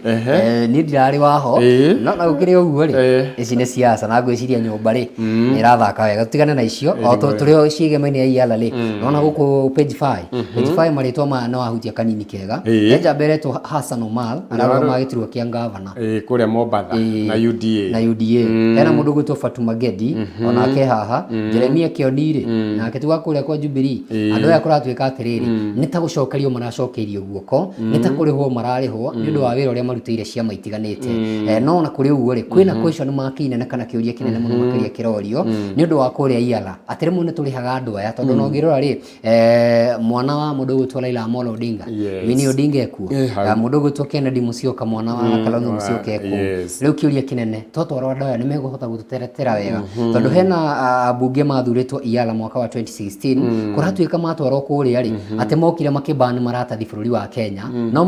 niĩ ndirarĩ waho, no na gũkĩrĩ ũguo rĩ, ici nĩ siasa na ngwĩciria nyũmba rĩ, nĩ ĩrathaka wega. Tũtigane na icio, o tũrĩ o ciĩgema-inĩ ya EALA rĩ, nona gũkũ page 5, page 5 marĩtwa maya no ahutia Kanini Kega. He njamba ĩretwo Hassan Omar, ararũgama gĩturwa kĩa ngavana. Kũrĩa Mombatha na UDA. Na UDA. Hena mũndũ ũgwĩtwo Fatuma Gedi, onake haha, Jeremia Kioni rĩ, nake tuga kũrĩa kwa Jubilee. Andũ aya kũratuĩka atĩrĩrĩ, nĩ ta gũcokerio maracokeirio guoko, nĩ ta kũrĩhwo mararĩhwo nĩ ũndũ wa wĩra ũrĩa marutĩire ciama itiganĩte. No ona kũrĩ ũguo rĩ, kwĩna question mark nene kana kĩũria kĩnene mũno makĩria kĩrorio nĩ ũndũ wa kũrĩa EALA. Atĩ rĩmwe nĩ tũrĩhaga andũ aya tondũ ona ũngĩrora rĩ, mwana wa mũndũ ũgwĩtwo Raila Amolo Odinga, Winnie Odinga ekuo, mũndũ ũgwĩtwo Kennedy Musyoka mwana wa Kalonzo Musyoka ekuo. Rĩu kĩũria kĩnene, twatwarwo andũ aya nĩ mekũhota gũtũteretera wega? Tondũ hena ambunge mathurĩtwo EALA mwaka wa 2016, kũratuĩka matwarwo kũrĩa rĩ, atĩ mokire makĩbani maratathi bũrũri wa Kenya, no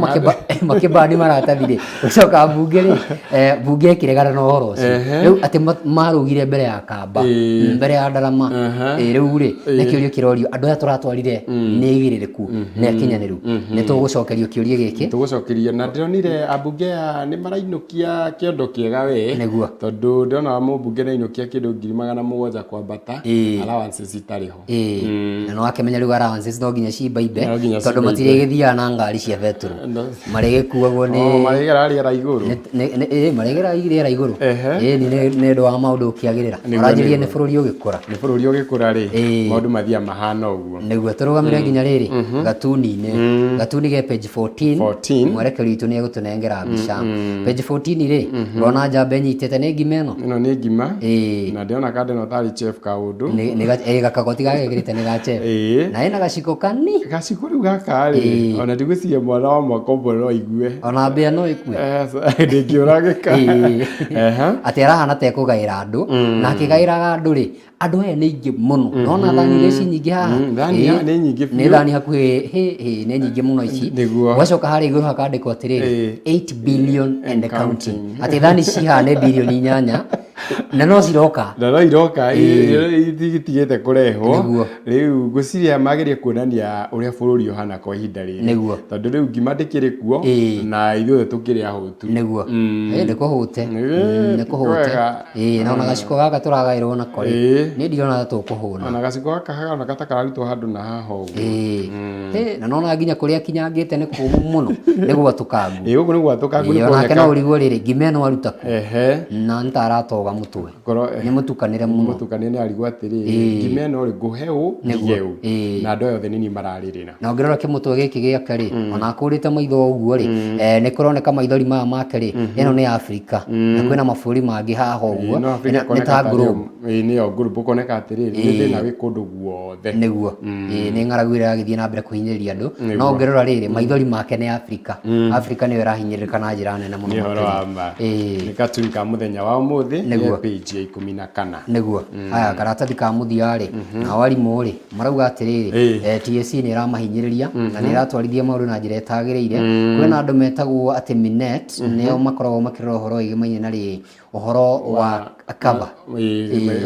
makĩbani maratathi rĩ, gũcoka mbunge rĩ, mbunge ĩkĩregana na ũhoro ũcio. Rĩu atĩ marũgire mbere ya kamba, mbere ya ndarama. Rĩu rĩ, nĩ kĩũria kĩrorio, andũ aya tũratwarire nĩ aigĩrĩrĩku, nĩ akinyanĩru? Nĩ tũgũcokerio kĩũria gĩkĩ. Tũgũcokerio. Na ndĩronire ambunge aya nĩ marainũkia kĩondo kĩega we. Nĩguo. Tondũ ndĩrona mũmbunge nĩ ainũkia kĩndũ 700,000 kwambata, allowances itarĩ ho. Na no akĩmenya rĩu allowances no nginya cimbaimbe, No nginya tondũ cimbaimbe. matirĩgĩthiaga na ngari cia betũrũ, marĩgĩkuagwo nĩ Oh, marĩgera rĩera igũrũ. Marĩgera rĩera igũrũ. Ĩĩ, nĩ ũndũ wa maũndũ gũkĩagĩrĩra. Nĩguo, Ũranjĩrire nĩ nĩguo. bũrũri ũgĩkũra. Nĩ bũrũri ũgĩkũra rĩ, maũndũ mathiaga mahana ũguo. Nĩguo tũrũgamĩre nginya rĩrĩ gatuni-inĩ. Gatuni ge page 14, mwerekeri witũ nĩ egũtũnengera mbica. Page 14 rĩ, ũrona njamba ĩnyitĩte nĩ ngima ĩno? Ĩno nĩ ngima. Na ndĩrona kanda ĩno tarĩ chef kaũndũ. Gakagoti gagekĩrĩte nĩ ga chef. Na ĩna gaciko kani. Gaciko rĩu gaka rĩ, ona ndigwĩciria mwana wa mwaka ũmwe no aigue. Ona mbĩa no ĩkue. Ndĩngĩũragĩka. Atĩ arahana ta ekũgaĩra andũ, na akĩgaĩraga andũ rĩ, andũ aya nĩ aingĩ mũno. Nona thani iria ici nyingĩ haha? Thani nĩ nyingĩ Nĩ biũ. thani hakuhĩ, hĩ, nĩ nyingĩ mũno ici. Nĩguo. Ũgacoka harĩa igũrũ hakandĩkwo atĩrĩrĩ, 8 billion and counting. Atĩ thani ici haha nĩ bilioni 8 na no ciroka. Na no iroka, itigĩtigĩte kũrehwo. Rĩu ngwĩciria magerie kuonania ũrĩa bũrũri ũhana kwa ihinda rĩrĩ. Nĩguo. Tondũ rĩu ngima ndĩkĩrĩ kuo, na ithuothe tũkĩrĩ ahũtu. Nĩguo. Nĩ kũhũte. Nĩ kũhũte. Wega. Na ona gaciko gaka tũragaĩrwo nako rĩ, niĩ ndirona ta tũkũhũna. Ona gaciko gaka haroneka ta kararutwo handũ na haha ũguo. Na nona nginya kũrĩa kinyangĩte nĩ kũmũ mũno, nĩ gwatũkangu. Gũkũ nĩ gwatũkangu, nĩ Onake kuoneka. no ũrigwo rĩrĩ, ngima ĩno aruta kũ? Na nĩ ta aratoga mũtwe. Nĩ mũtukanĩre mũno. Mũtukanĩre nĩ arigwo atĩrĩrĩ, ngima ĩno rĩ, ngũhe ũ, Nĩguo. ndige ũ? Na andũ aya othe nĩ niĩ mararĩrĩra. Na ũngĩrora kĩmũtwe gĩkĩ gĩake rĩ, ona akũrĩte maitho ũguo rĩ, nĩ kũroneka maithori maya make rĩ, ĩno nĩ Afrika. Na kwĩna mabũrũri mangĩ haha ũguo. No Afrika Nĩ kũoneka ta tarĩ globe. Nĩyo globe, ũkoneka atĩrĩrĩ, nĩ thĩna wĩ kũndũ guothe. Nĩguo. Nĩ ng'aragu ĩrĩa ĩragĩthiĩ na mbere kũhinyĩrĩria andũ. Nĩguo. No ũngĩrora rĩrĩ, maithori make nĩ Afrika. Afrika nĩyo ĩrahinyĩrĩrĩka na njĩra nene mũno Nĩ ũhoro makĩria. wa ma. Nĩ cartoon ka mũthenya wa ũmũthĩ, Nĩguo. nĩ page ya 14. Nĩguo. Haya, karatathi ka mũthia rĩ, nao arimũ rĩ, marauga atĩrĩrĩ, TSC nĩ ĩramahinyĩrĩria na nĩ ĩratwarithia maũndũ na njĩra ĩtagĩrĩire. Kwĩna andũ metagwo atĩ Minet, nĩo makoragwo makĩrora ũhoro wĩgĩmaine na rĩrĩ, ũhoro wa Cover.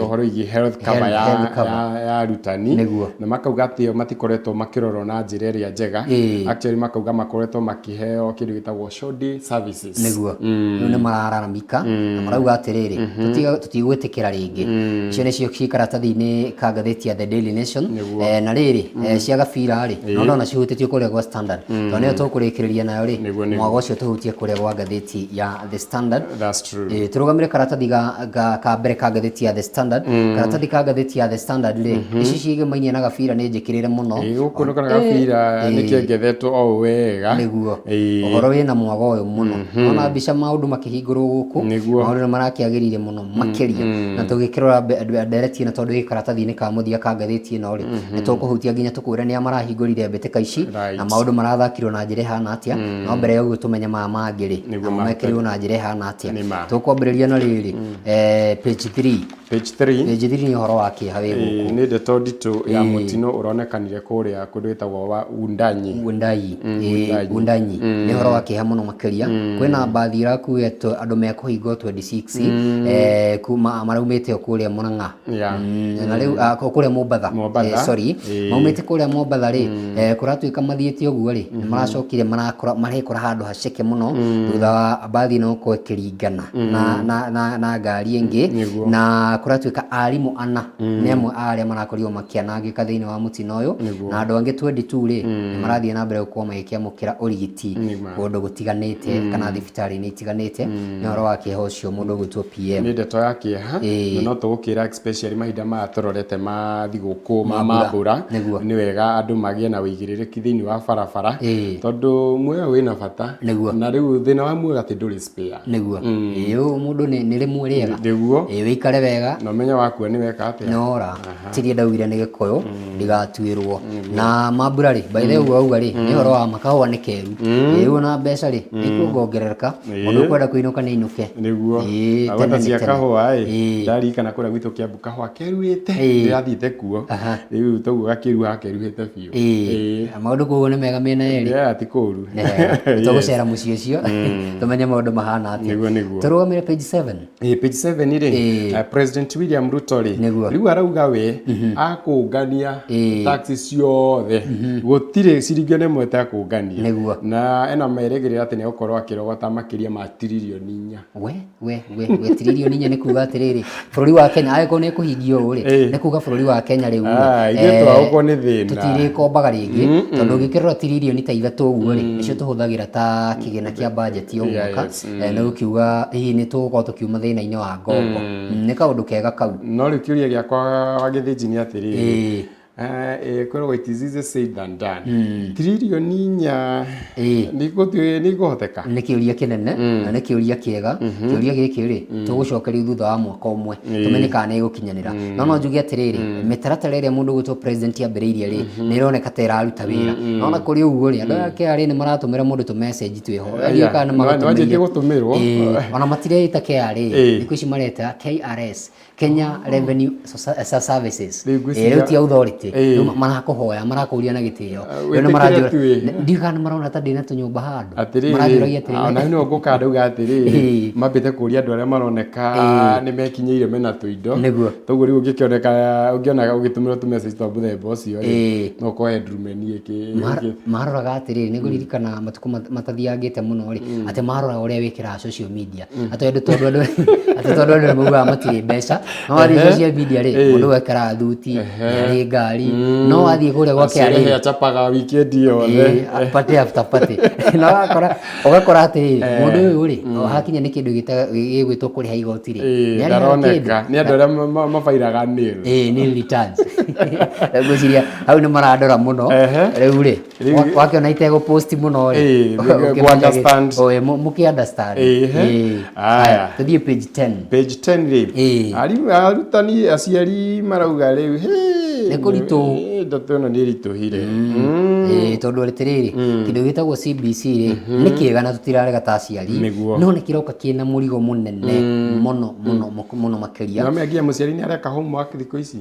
Ũhoro wĩgiĩ health cover Health- health cover. ya arutani. Nĩguo. Na makauga atĩ o matikoretwo makĩrorwo na njĩra ĩrĩa njega. Actually makauga makoretwo makĩheo kĩndũ gĩtagwo shoddy services. Nĩguo. Rĩu nĩ marararamika na marauga atĩrĩrĩ, tũtigwĩtĩkĩra rĩngĩ. Icio nĩcio ci karatathi-inĩ ka ngathĩti ya The Daily Nation. Na rĩrĩ, cia gabira rĩ, no ndona cihutĩtio kũrĩa gwa Standard, tondũ nĩyo tũkũrĩkĩrĩria nayo rĩ, mwago ũcio tũhutie kũrĩa gwa ngathĩti ya The Standard. That's true. Tũrũgamĩre karatathi ka mbere ka ngathĩti ya The Standard. Karatathi ka ngathĩti ya The Standard rĩ, ici ciĩgemainie na gabira nĩ njĩkĩrĩre mũno. Gũkũ nĩ kana gabira nĩ kĩengethetwo o wega. Nĩguo. Ũhoro wĩna mwago ũyũ mũno. Ona mbica maũndũ makĩhingũrwo gũkũ, maũndũ nĩ marakĩagĩrire mũno makĩria. Na tũgĩkĩrora ndereti ĩno, tondũ ĩ karatathi-inĩ ka mũthia ka ngathĩti ĩno rĩ, nĩ tũkũhutia nginya tũkwĩre nĩa marahingũrire mbĩtĩka ici na maũndũ marathakirwo na njĩra ĩhana atĩa. No mbere ya ũguo tũmenye maya mangĩ rĩ, namo mekĩrirwo na njĩra ĩhana atĩa. Tũkwambĩrĩria na rĩrĩ, page 3. Page 3. Page 3 nĩ ũhoro wa kĩeha wĩ gũkũ. Nĩ ndeto nditũ ya mũtino ũronekanire kũrĩa kũndũ gwĩtagwo wa Wundanyi. Wundanyi. Wundanyi. Nĩ ũhoro wa kĩeha mũno makĩria. Kwĩna mbathi ĩrakuĩte andũ mekũhingwo 26, kuma maraumĩte o kũrĩa Murang'a. Na rĩu kũrĩa Mombatha. Mombatha. Sorry. Maumĩte kũrĩa Mombatha rĩ, kũratuĩka mathiĩte ũguo rĩ, nĩ maracokire marakora marekora handũ haceke mũno thutha wa mbathi ĩno gũkorwo ĩkĩringana na ngari ĩngĩ. Na kũratuĩka arimũ ana nĩ amwe a arĩa marakorirwo makĩanangĩka thĩinĩ wa mũtino ũyũ. Na andũ angĩ 22 rĩ, nĩ marathiĩ na mbere gũkorwo magĩkĩamũkĩra ũrigiti kũndũ gũtiganĩte kana thibitarĩ-inĩ itiganĩte. Nĩ ũhoro wa kĩeha ũcio mũndũ ũgwĩtwo PM. Nĩ ndeto ya kĩeha. Na no tũgũkĩra especially mahinda maya tũrorete ma thigũkũ ma mambura. Nĩ wega andũ magĩe na ũigĩrĩrĩki thĩinĩ wa barabara, tondũ muoyo wĩna bata. Na rĩu thĩna wa muoyo atĩ ndũrĩ spare. Nĩguo. Ĩĩ, mũndũ nĩ rĩmwe rĩega. Nĩguo. Wĩikare wega. Na ũmenye wakua nĩ weka atĩa. Nora. Tiria ndaugire nĩ Gĩkũyũ ndigatuĩrwo. Na mambura rĩ, by the way ũguo wauga rĩ, nĩ ũhoro wa makahũa nĩ keru. Ona mbeca rĩ, nĩikuongerereka. Mũndũ ũkwenda kũinũka nĩ ainũke. Nĩguo. Tene nĩ cia tene. kahũa ĩ, ndarikana kũrĩa gwitũ Kĩambu kahũa keruhĩte, ndĩrathiĩte kuo. Rĩu toguo gakĩruha keruhĩte biũ. Maũndũ koguo nĩ mega mĩena yerĩ. Yeah, ti kũru. Tũgũcera mũciĩ ũcio tũmenye maũndũ mahana atĩa. Nĩguo, nĩguo. Tũrũgamĩre page 7. Page 7 rĩ, President William Ruto rĩ, rĩu arauga we akũngania tax ciothe, gũtirĩ ciringi ona ĩmwe ĩtekũngania. Na ena merĩgĩrĩra atĩ nĩegũkorwo akĩrogota makĩria ma tiririoni 4. We we we we, tiririoni 4 nĩ kuga atĩrĩrĩ, bũrũri wa Kenya angĩkorwo nĩ kũhingio ũũ rĩ, nĩ kuga bũrũri wa Kenya rĩu rĩ, Ithuĩ twaũkwo nĩ thĩna. Tũtirĩkombaga rĩngĩ, tondũ ũngĩkĩrora tiririoni ta 3 ũguo rĩ, nĩcio tũhũthagĩra ta kĩgĩna kĩa budget o mwaka. Nĩ gũkiuga hihi nĩ tũgũkorwo tũkiuma thĩna-inĩ wa ngombo. Nĩ kaũndũ kega kau. No rĩu kĩũria gĩakwa wa Gĩthĩnji nĩ atĩrĩrĩ, kwĩragwo it is easy said than done. Tiririoni 4 nĩ ikũhoteka? Nĩ kĩũria kĩnene na nĩ kĩũria kĩega. Kĩũria gĩkĩ rĩ, tũgũcokerio thutha wa mwaka ũmwe, tũmenye kana nĩ ĩgũkinyanĩra. No njuge atĩrĩrĩ, mĩtaratara ĩrĩa mũndũ ũgwĩtwo president ambĩrĩirie rĩ, nĩ ĩroneka ta ĩraruta wĩra. No ona kũrĩ ũguo rĩ, andũ aya KRA nĩ maratũmĩra mũndũ tũ message twĩho. Ndiũĩ kana nĩ Nĩwanjĩtie magũtũmĩire. gũtũmĩrwo. Ona matireĩta KRA, thikũ ici mareta KRS, Kenya Revenue Services. Rĩu ti authority. Rĩu marakũhoya, marakũria na gĩtĩo. Rĩu nĩ Wĩtĩkĩre maranjũra. tu ĩ. Ndiũĩ kana nĩ marona ta ndĩna tũnyũmba handũ. Atĩrĩrĩ, Maranjũragia atĩrĩrĩ. Ona no ngũka ndauga atĩrĩrĩ, mambĩte kũria andũ arĩa maroneka nĩ mekinyĩire mena tũindo. Nĩguo. Toguo rĩu ũngĩkĩoneka, ũngĩona ũgĩtũmĩrwo tũ message twa mũthemba ũcio rĩ, no ũkorwo he ndurumeni ĩkĩ. Maroraga atĩrĩrĩ, nĩ ngũririkana matukũ matathiangĩte mũno rĩ, atĩ maroraga ũrĩa wĩkĩraga social media. Atĩ andũ tondũ andũ atĩ tondũ andũ nĩ maugaga matirĩ mbeca, no wathiĩ social media rĩ, mũndũ ekĩraga thuti, nĩ ngari, no wathiĩ kũrĩa gwa KRA. Acirehe acapaga weekend yothe. Party after party. Na ũgakora atĩrĩrĩ, mũndũ ũyũ rĩ, hakinya nĩ kĩndũ gĩgwĩtwo kũrĩha igoti rĩ, nĩ arĩhaga Ndaroneka. kĩndũ. Nĩ andũ arĩa mabairaga nil. Nil returns. Ngwĩciria hau nĩ marandora mũno. Rĩu rĩ, wakĩona itegũ-post mũno rĩ, Nĩ understand. Mũkĩ understand. Aya. Tũthiĩ page 10. Page 10 rĩ, arutani aciari marauga rĩu, Nĩ kũritũ. Ndeto ĩno nĩ ĩritũhire. Tondũ atĩrĩrĩ, kĩndũ gĩtagwo CBC rĩ, nĩ kĩega na tũtirarega ta aciari, no nĩ kĩroka kĩna mũrigo mũnene mũno mũno mũno makĩria. Na nginya mũciari nĩ areka homework thikũ ici.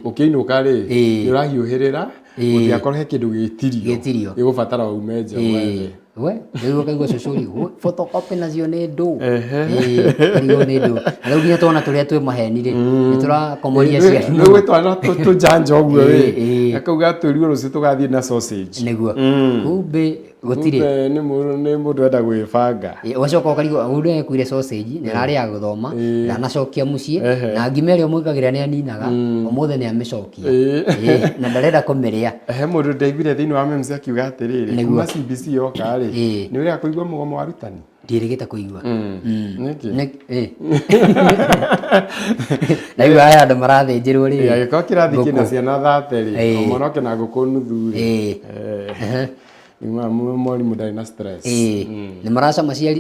Ũkĩinũka rĩ, nĩ ũrahiũhĩrĩra, gũtigakorwo he kĩndũ gĩtirio. Gĩtirio. Gĩgũbatara ume nja wethe. We rĩu ũkaigua cũcũri we, photocopy nacio nĩ ndũ. Ĩĩ, ũkarigwo nĩ ndũ. Na rĩu nginya twana tũrĩa twĩ maheni rĩ, nĩ tũrakomoria ciana. Rĩu gwĩ twana tũnjanja ũguo Ĩĩ, rĩ, akauga twĩrirwo rũciũ tũgathiĩ na sausage. Nĩguo. Kumbe gũtirĩ. Kumbe nĩ mũndũ enda gwĩbanga. Ĩĩ, ũgacoka ũkarigwo mũndũ ekuire sausage nĩ ararĩ gũthoma ndanacokia mũciĩ na ngima ĩrĩa ũmwĩkagĩra nĩ aninaga ũmũthĩ nĩ amĩcokia. Ĩĩ, na ndarenda kũmĩrĩa. He mũndũ ndaiguire thĩinĩ wa memes akiuga atĩrĩrĩ, Nĩguo. kuma CBC yoka rĩ, nĩ ũrĩa kũigua mũgomo wa arutani? Ndiĩrĩgĩte kũigua. Nĩkĩ? Ĩĩ. Ndaigua aya andũ marathĩnjĩrwo rĩ. Ĩĩ, angĩkorwo kĩrathi kĩna ngũkũ. ciana 30 rĩ, Ĩĩ. o mwana oke na ngũkũ nuthu rĩ. Ĩĩ. Mwarimũ ndarĩ na stress. Ĩĩ. Nĩ maracama cia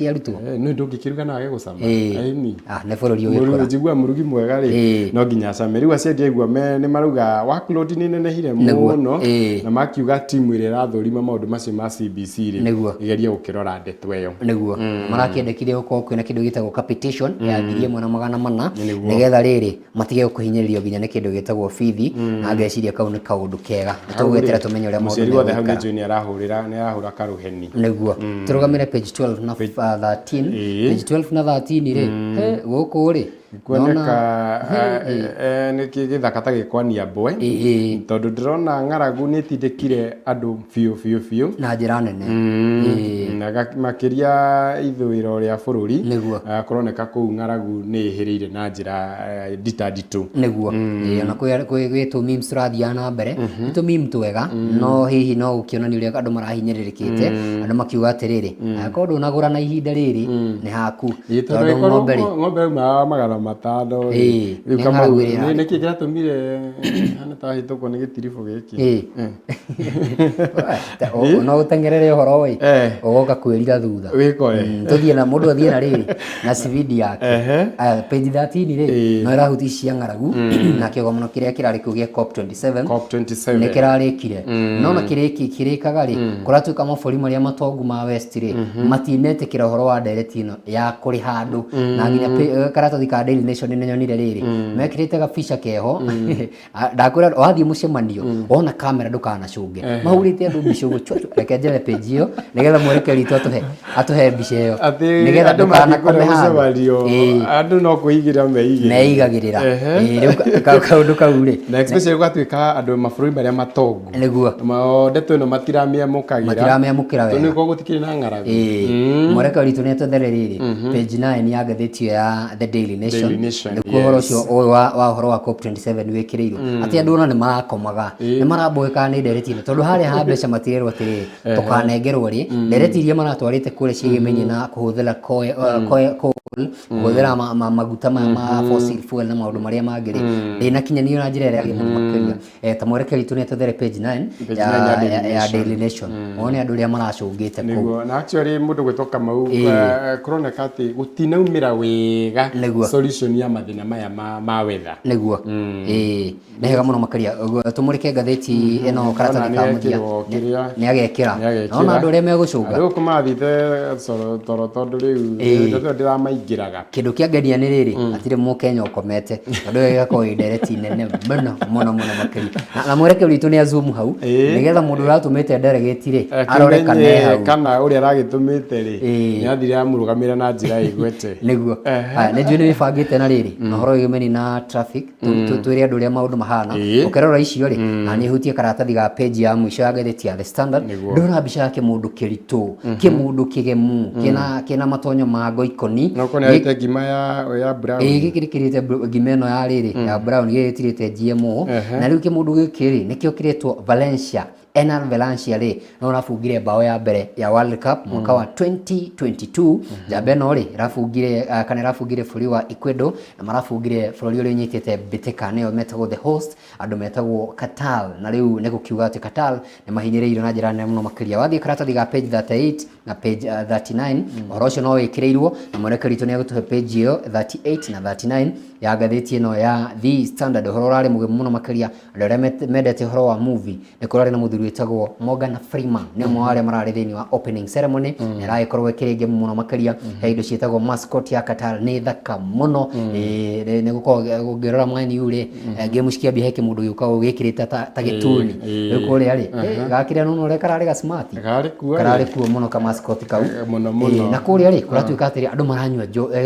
arutwo? Nĩ ndũngĩkĩruga na wage gũcama. Ĩĩ. Ĩni. Ah, nĩ bũrũri ũgĩkũra. Njiguaga mũrugi mwega rĩ, no nginya acame. Rĩu aciari aigua nĩ marauga workload nĩ ĩnenehire Nĩguo. mũno Ĩĩ. na makiuga timu ĩrĩa ĩrathũrima maũndũ macio ma CBC rĩ, Nĩguo. ĩgerie gũkĩrora ndeto ĩyo. Nĩguo. Marakĩendekithia gũkorwo kwĩna kĩndũ gĩtagwo capitation ya 1,400 Nĩguo. nĩgetha rĩrĩ matige kũhinyĩrĩrio nginya nĩ kĩndũ gĩtagwo bithi, na ngeciria kau nĩ kaũndũ kega. Nĩ tũgweterera tũmenye ũrĩa maũndũ Mũciari wothe hau nĩ megũikara. njũĩ nĩ arahũrĩra nĩ arahũra karũheni. Nĩguo. Tũrũgamĩre page 12 na 13. Page 12 na 13 rĩ, he, gũkũ rĩ, Kuoneka nĩ gĩthaka ta gĩkwania mbwe tondũ ndĩrona ng'aragu nĩ ĩtindĩkire andũ biũ biũ biũ na njĩra nene. Na makĩria ithũĩro rĩa bũrũri. Nĩguo. Kũroneka kũu ng'aragu nĩ ĩhĩrĩire na njĩra nditanditũ. Nĩguo. Ĩĩ, ona gwĩ tũ memes tũrathiaga na mbere, nĩ tũ meme twega, no hihi no gũkĩonania ũrĩa andũ marahinyĩrĩrĩkĩte, andũ makiuga atĩrĩrĩ, angĩkorwo ndũnagũra na ihinda rĩrĩ, nĩ haku. Ĩĩ, tondũ Tondũ ĩkorwo ng'ombe rĩ, ng'ombe yauma 500 rĩ, Ĩĩ, rĩu nĩ Kamau, ng'aragu ĩrĩa ĩrarĩ. nĩkĩ kĩratũmire hana ta hĩtũkwo nĩ gĩtiribũ gĩkĩ? Ĩĩ. No ũteng'erere ũhoro ĩ, ũgoka kwĩrira thutha. Wĩkore. Tũthiĩ na mũndũ athiĩ na rĩrĩ na cibindi yake. Aya, page 13 rĩ, no ĩrahuti cia ng'aragu na kĩgomano kĩrĩa kĩrarĩ kĩu gĩa COP27 COP27 nĩ kĩrarĩkire. No na kĩrĩkaga rĩ, kũratuĩka mabũrũri marĩa matongu ma West rĩ, matinetĩkĩra ũhoro wa ndereti ĩno ya kũrĩha andũ. Na nginya karatathi ka Daily Nation nĩ nyonire rĩrĩ, mekĩrĩte gabica keho. Ndakwĩra wathiĩ mũcemanio wona kamera ndũkanacũnge. Mahũrĩte andũ mbica ũguo chwa chwa. Reke njethe page ĩyo nĩgetha mwerekeri witũ atũhe mbica ĩyo Atĩ nĩgetha andũ mathiĩ ndũkanakome kũrĩa handũ. mũcemanio, Ĩĩ. andũ no kwĩigĩra meigĩrĩra. Meigagĩrĩra. Ĩĩ, rĩu kaũndũ kau rĩ, Na especially gũgatuĩka andũ mabũrũri marĩa matongu. Nĩguo. Ndeto ĩno matiramĩamũkagĩra. Matiramĩamũkĩra wega. Tondũ nĩguo gũtikĩrĩ na ng'aragu. Ĩĩ. Mwerekeri witũ nĩ atwethere rĩrĩ page 9 ya ngathĩti ĩyo ya The Daily Nation. Daily Nation, Nĩkuo ũhoro yes. ũcio ũyũ wa ũhoro wa COP27 wĩkĩrĩirwo. Atĩ andũ ona nĩ marakomaga, nĩ maramboeka nĩ ndereti ĩno tondũ harĩa ha mbeca matirerwo atĩrĩrĩ, tũkanengerwo rĩ, ndereti iria maratwarĩte kũrĩa ciĩgĩmainie na kũhũthĩra coal, kũhũthĩra maguta maya ma fossil fuel na maũndũ marĩa mangĩ rĩ, ndĩnakinyanĩrio na njĩra ĩrĩa yagĩrĩire mũno makĩria. Ta mwerekeri witũ nĩ atwethere page 9 Page 9 ya Daily ya Nation. Daily Nation. Wone andũ ũrĩa maracũngĩte kũu. Nĩguo, na actually mũndũ gwĩtwo Kamau Ĩĩ. kũroneka atĩ gũtinaumĩra wega Nĩguo. solution ya mathĩna maya ma weather. Nĩguo. Ĩĩ, nĩ hega mũno makĩria. Ũguo, tũmũrĩke ngathĩti ĩno karatathi ka Ona mũthia. nĩekĩrwo kĩrĩa. Nĩ agekĩra. Nĩagekĩra. Nona andũ arĩa megũcũnga. Andũ gũkũ mathiĩte toro tondũ rĩu Ĩĩ. ndeto ĩyo ndĩramaingĩraga. Kĩndũ kĩangenia nĩ rĩrĩ, hatirĩ mũkenya ũkomete tondũ ĩyo ĩgakorwo ĩ ndereti nene mũno mũno mũno makĩria. Na mwerekeri witũ nĩ azoom hau nĩgetha mũndũ ũratũmĩte nderegeti rĩ arore kana e hau. Kana ũrĩa aragĩtũmĩte rĩ nĩ athire amũrũgamĩra na njĩra ĩgwete. Nĩguo. Haya, nĩ njũĩ nĩ wĩbangĩte na rĩrĩ na ũhoro wĩgĩmeni na traffic twĩre andũ ũrĩa maũndũ mahana. Ũkĩrora icio rĩ, na nĩ hutie karatathi ga page ya mũico ya ngathĩti ya The Standard, ndona mbica ya kĩmũndũ kĩritũ, kĩmũndũ kĩgemu, kĩna matonyo ma ngoikoni. No korwo nĩ arĩte ngima ya brown. Ĩĩ, gĩkĩ gĩkĩrĩte ngima ĩno ya rĩrĩ ya brown, gĩkĩ gĩtirĩte GMO. Na rĩu kĩmũndũ gĩkĩ rĩ nĩkĩo kĩretwo Valencia. Enar Valencia rĩ no ũrabungire bao ya mbere ya World Cup mwaka wa 2022. Njamba ĩno rĩ ĩrabungire, kana ĩrabungire bũrũri wa Ecuador, na marabungire bũrũri ũrĩa ũnyitĩte mbĩtĩka nĩyo metagwo the host, andũ metagwo Qatar. Na rĩu nĩ gũkiuga atĩ Qatar nĩ mahinyĩrĩirio na njĩra nene mũno makĩria. Wathiĩ karatathi ga page 38 na page 39, ũhoro ũcio no wĩkĩrĩirwo na mwerekeri witũ nĩ egũtũhe page ĩyo 38 na 39 ya ngathĩti ĩno ya The Standard. Ũhoro ũrarĩ mũgemu mũno makĩria, andũ arĩa mendete ũhoro wa movie, nĩ kũrarĩ na mũthuri wĩtagwo Morgan Freeman, nĩ ũmwe wa arĩa mararĩ thĩinĩ wa opening ceremony, na ĩragĩkorwo ĩkĩrĩ ngemu mũno makĩria. He indo ciĩtagwo mascot ya Qatar nĩ thaka mũno. mũno. Nĩ gũkorwo ũngĩrora Man U rĩ, game cikĩambia he kĩmũndũ gĩũkaga gĩkĩrĩte ta gĩtuni. Rĩu kũrĩa rĩ, gakĩrĩa nona ũrĩa kararĩ ga smart. Kararĩ kuo rĩ. Kararĩ kuo mũno ka mascot kau. Mũno mũno. Na kũrĩa rĩ, kũratuĩka atĩrĩ, andũ maranyua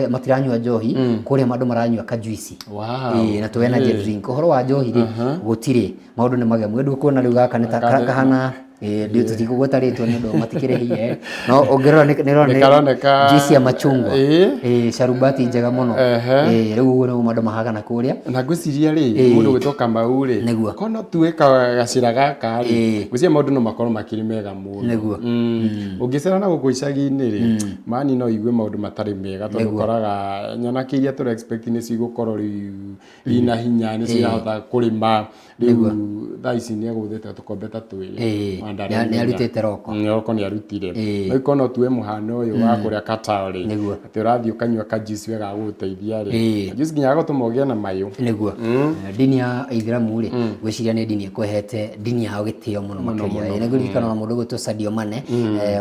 matiranyua njohi, kũrĩa andũ maranyua kajuici. Na tũ energy drink. Ũhoro wa njohi rĩ, gũtirĩ, maũndũ nĩ magemu. Rĩu kuona rĩu gaka nĩ ta kahana ndio tũtikũgweta rĩtwa nĩ ũndũ matikĩrĩhie, no ũngĩrora nĩ nĩ Nĩ karoneka juice ya machungwa, sharubati njega mũno. Rĩu ũguo nĩguo andũ mahagana kũrĩa. Na ngwĩciria rĩ, mũndũ gwĩtwo Kamau rĩ, Nĩguo. kono tuwe gacĩra gaka rĩ, ngwĩciria maũndũ no makorwo makĩrĩ mega mũno. Nĩguo. Ũngĩcera na gũkũ icagi-inĩ rĩ, mani no igue maũndũ matarĩ mega, tondũ ũkoraga nyanake iria tũra expect nĩ cigũkorwo rĩu ina hinya, nĩ cirahota kũrĩma rĩu, thaa ici nĩ egũthĩte tũkombe ta twĩrĩ. Nĩ arutĩte roko. Roko nĩ arutire. Rĩu kono tuwe mũhano ũyũ wa kũrĩa Qatar rĩ, atĩ ũrathiĩ ũkanyua kajuice wega gagũgũteithia rĩ, kajuice nginya gagũtũma ũgĩe na mayũ. Nĩguo. Ndini ya Ithiramu rĩ, ngwĩciria nĩ ndini ĩkũhete ndini yao gĩtĩo mũno makĩria. Nĩ ngũririkana ona mũndũ ũgwĩtwo Sadio Mane,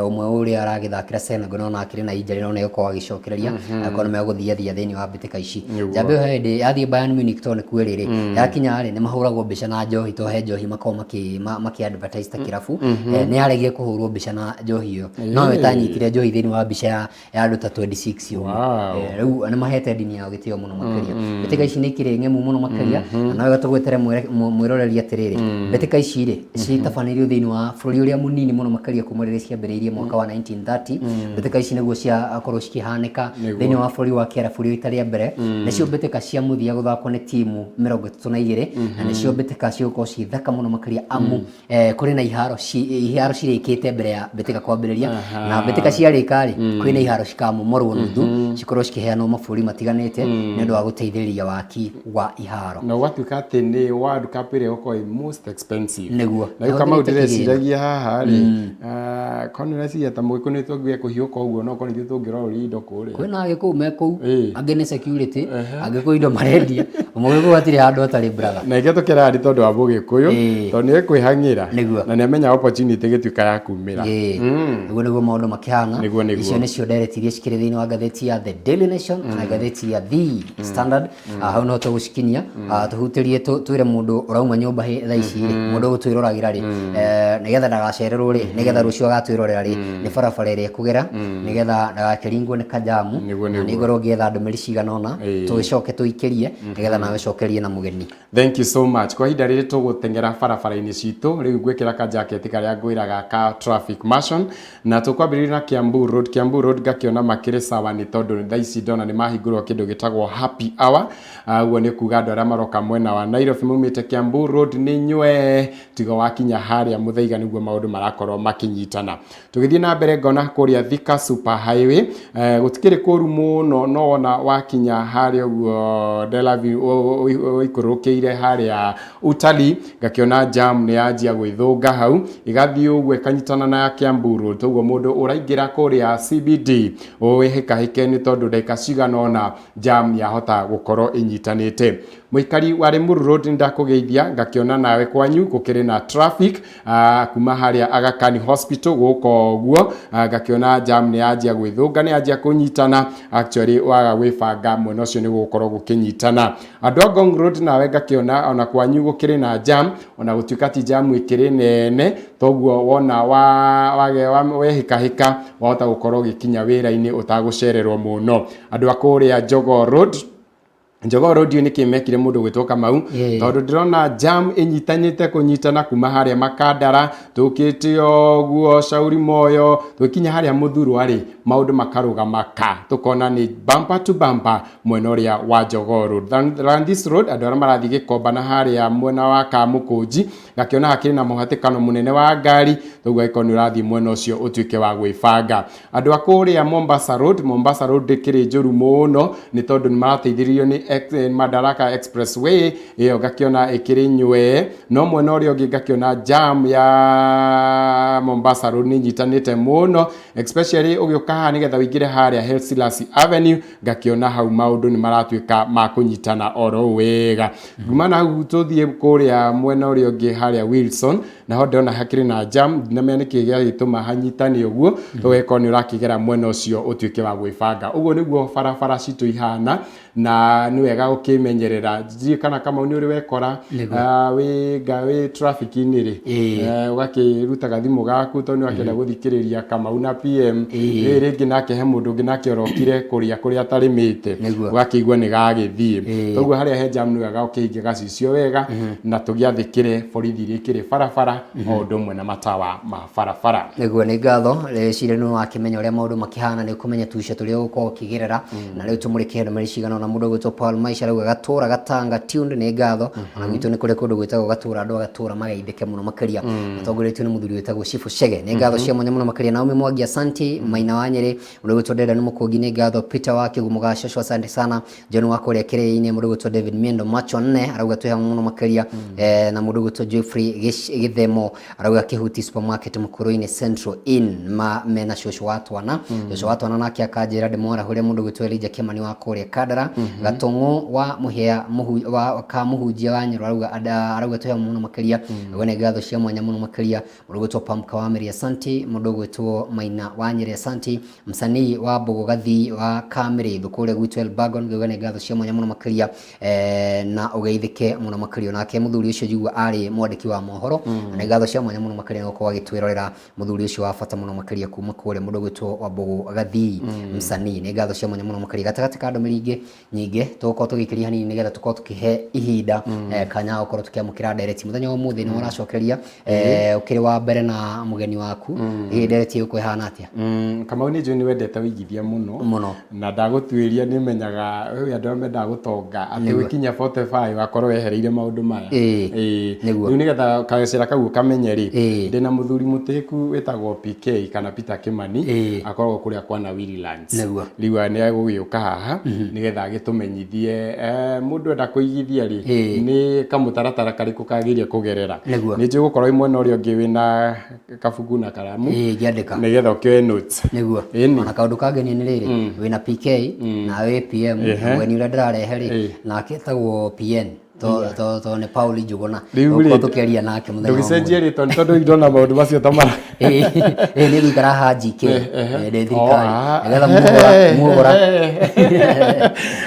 ũmwe ũrĩa aragĩthakĩra Senegal, no ona akĩrĩ na injury no nĩ egũkorwo agĩcokereria akorwo nĩ megũthiathia thĩinĩ wa mbĩtĩka ici. Njamba ĩyo he hĩndĩ yathiĩ Bayern Munich, tondũ nĩ kwĩrĩ rĩ, yakinya rĩ, nĩ mahũragwo mbica na njohi, tondũ he njohi makoragwo makĩ advertise ta kĩrabu. Nĩ yaregire kũhũrwo mbica na njohi ĩyo, no yo ĩtanyitire njohi thĩinĩ wa mbica ya andũ ta 26 ũguo. Rĩu nĩ mahete ndini yao gĩtĩo mũno makĩria. Mbĩtĩka ici nĩ ikĩrĩ ng'emu mũno makĩria, na no wega tũgwetere mwĩroreri atĩrĩrĩ, mbĩtĩka ici rĩ, citabanĩirio thĩinĩ wa bũrũri ũrĩa mũnini mũno makĩria kuma rĩrĩa ciambĩrĩirie mwaka wa 1930. Mbĩtĩka ici nĩguo ciakorwo cikĩhanĩka thĩinĩ wa bũrũri wa Kĩarabu rita rĩa mbere. Nĩcio mbĩtĩka cia mũthia gũthakwo nĩ timu 32, na nĩcio mbĩtĩka cigũkorwo ciĩ thaka mũno makĩria, amu kũrĩ na iharo iharo cirĩkĩte mbere ya mbĩtĩka kwambĩrĩria, na mbĩtĩka ciarĩka rĩ, kwĩna iharo cikamomorwo nuthu, cikorwo cikĩheanwo mabũrũri matiganĩte nĩ ũndũ wa gũteithĩrĩria waki wa iharo. Na ũgatuĩka atĩ nĩ World Cup ĩrĩa ĩgũkorwo ĩ most expensive. Nĩguo. Na rĩu Kamau, Ahũthĩrĩte kĩgĩna. ndĩreciragia haha rĩ, korwo nĩ ũreciria ta mũgĩkũyũ nĩ tũngĩe kũhiũka ũguo, no korwo nĩ ithuĩ tũngĩrorũria indo kũrĩa. Kwĩna agĩkũyũ me kũu, angĩ nĩ security, angĩ kwĩ indo marendia. Mũgĩkũyũ hatirĩ handũ hatarĩ, brother. Na ikĩo tũkĩrari tondũ wa mũgĩkũyũ, tondũ nĩ ekwĩhang'ĩra Nĩguo. na nĩ amenya opportunity ĩgĩtuĩka ya kumĩra. Nĩguo nĩguo maũndũ makĩhana. Nĩguo. Icio nĩcio ndereti iria cikĩrĩ thĩinĩ wa ngathĩti ya The Daily Nation na ngathĩti ya The Standard. Hau no tũgũcikinyia. Tũhutĩrie twĩre mũndũ ũrauma nyũmba thaa ici rĩ, mũndũ ũgũtwĩroragĩra rĩ, nĩgetha ndagacererwo rĩ, nĩgetha rũciũ agatwĩrorera rĩ, nĩ barabara ĩrĩa ĩkũgera nĩgetha ndagakĩringwo nĩ kajamu. Na nĩngorwo ngĩetha ndũmĩrĩri cigana ũna, tũgĩcoke tũikĩrie nĩgetha nawe ũcokerie na mũgeni. Thank you so much. Kwa ihinda rĩrĩ tũgũteng'era barabara-inĩ citũ. Rĩu ngwĩkĩra kajaketi karĩa ngwĩraga ka traffic marshal, na tũkwambĩrĩria na Kiambu Road. Kiambu Road ngakĩona makĩrĩ sawa, nĩ tondũ thaa ici ndona nĩ mahingũrwo kĩndũ gĩtagwo happy hour. Ũguo nĩ kuga andũ arĩa maroka mwena wa Nairobi maumĩte Kiambu Road nĩ nywe tiga wakinya harĩa Mũthaiga, nĩguo maũndũ marakorwo makĩnyitana. Tũgĩthiĩ na mbere, ngona kũrĩa Thika Super Highway gũtikĩrĩ kũru mũno, no wona wakinya harĩa ũguo Delavi ũikũrũkĩire harĩa Utalii, ngakĩona jam nĩ yanjia gwĩthũnga hau, ĩgathiĩ ũguo ĩkanyitana na ya Kiambu Road. Ũguo mũndũ ũraingĩra kũrĩa CBD ũhĩkahĩke, nĩ tondũ ndagĩka cigana ũna jam yahota gũkorwo ĩnyitanĩte. Mũikari wa Limuru Road, nĩndakũgeithia, ngakĩona nawe kwanyu gũkĩrĩ na traffic kuma harĩa Aga Khan Hospital gũka ũguo, ngakĩona jam nĩ yanjia gwĩthũnga, nĩ yanjia kũnyitana. Actually waga gwĩbanga mwena ũcio nĩ gũgũkorwo gũkĩnyitana. Andũ a Ngong Road, nawe ngakĩona ona kwanyu gũkĩrĩ na jam, ona gũtuĩka ti jam ĩkĩrĩ nene toguo, wona wa wehĩkahĩka wahota gũkorwo ũgĩkinya wĩra-inĩ ũtagũcererwo mũno. Andũ a kũrĩa Jogoo Road, Jogoo Road nĩ kĩ mekire mũndũ gwĩtwo Kamau? Tondũ ndĩrona jam ĩnyitanĩte kũnyitana kuma harĩa Makandara, tũkĩte ũguo Shauri Moyo, tũgĩkinya harĩa Mũthurwa rĩ, maũndũ makarũgama ka tũkona nĩ bumper to bumper mwena ũrĩa wa Jogoo Road. Landhies Road, andũ arĩa marathiĩ Gĩkomba na harĩa mwena wa Kamũkũnji, ngakĩona hakĩrĩ na mũhatĩkano mũnene wa ngari, toguo angĩkorwo nĩ ũrathiĩ mwena ũcio ũtuĩke wa gwĩbanga. Andũ a kũrĩa Mombasa Road, Mombasa Road ndĩkĩrĩ njũru mũno, nĩ tondũ nĩ marateithĩrĩrio nĩ Madaraka Expressway ĩyo, ngakĩona ĩkĩrĩ nywee, no mwena ũrĩa ũngĩ ngakĩona jam ya Mombasa Road nĩ nyitanĩte mũno, especially ũgĩũka haha nĩgetha ũingĩre harĩa Helsilas Avenue, ngakĩona hau maũndũ nĩ maratuĩka ma kũnyitana oro wega. Nguma na hau tũthiĩ kũrĩa mwena ũrĩa ũngĩ harĩa Wilson. Naho ndĩrona hakĩrĩ na jam, ndinamenya nĩkĩ gĩagĩtũma hanyitane ũguo. Tũgagĩkorwo nĩ ũrakĩgera mwena ũcio ũtuĩke wa gwĩbanga. Ũguo nĩguo barabara citũ ihana, na nĩ wega gũkĩmenyerera. Ndiũĩ kana Kamau nĩ ũrĩ wekora wĩ nga wĩ traffic-inĩ rĩ, ũgakĩruta gathimũ gaku tondũ nĩ ũrakĩenda gũthikĩrĩria Kamau na PM. Rĩrĩ rĩngĩ nake he mũndũ ũngĩ nake orokire kũrĩa kũrĩa atarĩmĩte, ũgakĩigua nĩ gagĩthiĩ. Toguo harĩa he jam nĩ wega ũkĩhinge gacicio wega, na tũgĩathĩkĩre borithi iria ikĩrĩ barabara o ũndũ ũmwe na matawa ma barabara. Nĩguo, nĩ ngatho. Rĩciria nĩ wakĩmenya ũrĩa maũndũ makĩhana, nĩ ũkũmenya tuca tũrĩa ũgũkorwo ũkĩgerera. Na rĩu tũmũrĩke ndũmĩrĩri cigana ũna. Mũndũ ũgwĩtwo Paul Maisha arauga gatũra gatanga tuned, nĩ ngatho. Ona gwitũ nĩ kũrĩ kũndũ gwĩtagwo gatũra, andũ a gatũra mageithĩke mũno makĩria, matongoretio nĩ mũthuri wĩtagwo Chifu Chege, nĩ ngatho cia mwanya mũno makĩria. Naomi Mwangi, asanti. Maina wa Nyĩrĩ, mũndũ ũgwĩtwo Deda nĩ Mũkũngi, nĩ ngatho. Peter wa Kĩgumo ga Shosho, asante sana. John wa kũrĩa Kĩrĩinĩ, mũndũ ũgwĩtwo David Miendo Macho nne arauga twĩ hamwe mũno makĩria. Na mũndũ ũgwĩtwo Geoffrey Gĩthemo arauga Kĩhuti supermarket Mũkũrũ-inĩ Central Inn ma mena cũcũ wa twana. Cũcũ wa twana nake akanjĩra ndĩmwarahũre mũndũ ũgwĩtwo Elijah Kĩmani wa kũrĩa Kandara. Gatũng'ũ wa Mũhĩa wa ka mũhunjia wa Nyoro arauga arauga twĩ hamwe mũno makĩria. Ũguo nĩ ngatho cia mwanya mũno makĩria. Mũndũ ũgwĩtwo Pamka wa Mĩrĩ, asanti. Mũndũ ũgwĩtwo Maina wa Nyĩrĩ, asanti. Msanii wa Mbũgũ Gathii wa Kamĩrĩ kũrĩa gwitũ Elbagon, ngauga nĩ ngatho cia mwanya mũno makĩria, na ũgeithĩke mũno makĩria. Nake mũthuri ũcio njigua arĩ mwandĩki wa mohoro, na nĩ ngatho cia mwanya mũno makĩria nĩ gũkorwo agĩtwĩrorera, mũthuri ũcio wa bata mũno makĩria kuma kũrĩa, mũndũ ũgwĩtwo Wambũgũ Gathii msanii, nĩ ngatho cia mwanya mũno makĩria. Gatagatĩ ka ndũmĩrĩri ingĩ nyingĩ tũgũkorwo tũgĩkĩria hanini nĩgetha tũkorwo tũkĩhe ihinda kanya ga gũkorwo tũkĩamũkĩra ndereti mũthenya wa ũmũthĩ. Nĩ ũracokeria ũkĩrĩ wa mbere na mũgeni waku, hihi ndereti ĩgũkorwo ĩhana atĩa? Kamau, nĩ njũĩ nĩ wendete ũigithia mũno. Mũno. Na ndagũtuĩria, nĩ menyaga kwĩ andũ arĩa mendaga gũtonga atĩ ũgĩkinya 45 wakorwo wehereire maũndũ maya. Nĩguo. Rĩu nĩgetha gacĩra kau ũkamenye rĩ, ndĩna mũthuri mũtĩku wĩtagwo PK kana Peter Kimani, akoragwo kũrĩa kwa Nawiri Lands. Rĩu nĩ egũgĩũka haha nĩgetha agĩtũmenyithie, mũndũ enda kũigithia rĩ, nĩ kamũtaratara karĩkũ kagĩrĩire kũgerera. Nĩ njũĩ gũkorwo wĩ mwena ũrĩa ũngĩ wĩna kabuku na karamu ngĩandĩka nĩgetha ũkĩoe notes. Nĩguo. Ona kaũndũ kangenia nĩ rĩrĩ, wĩna PK na wĩ PM, mũgeni ũrĩa ndĩrarehe rĩ, nake etagwo PN to to nĩ Paul Njuguna. Rĩu Tũgũkorwo rĩ, tũkĩaria nake mũthenya wa ndũgĩcenjie rĩtwa nĩ tondũ ndona maũndũ macio ta mara Ĩĩ, nĩ ngũikara haha GK, ndĩ thirikari Oh, ah. nĩgetha muogora muogora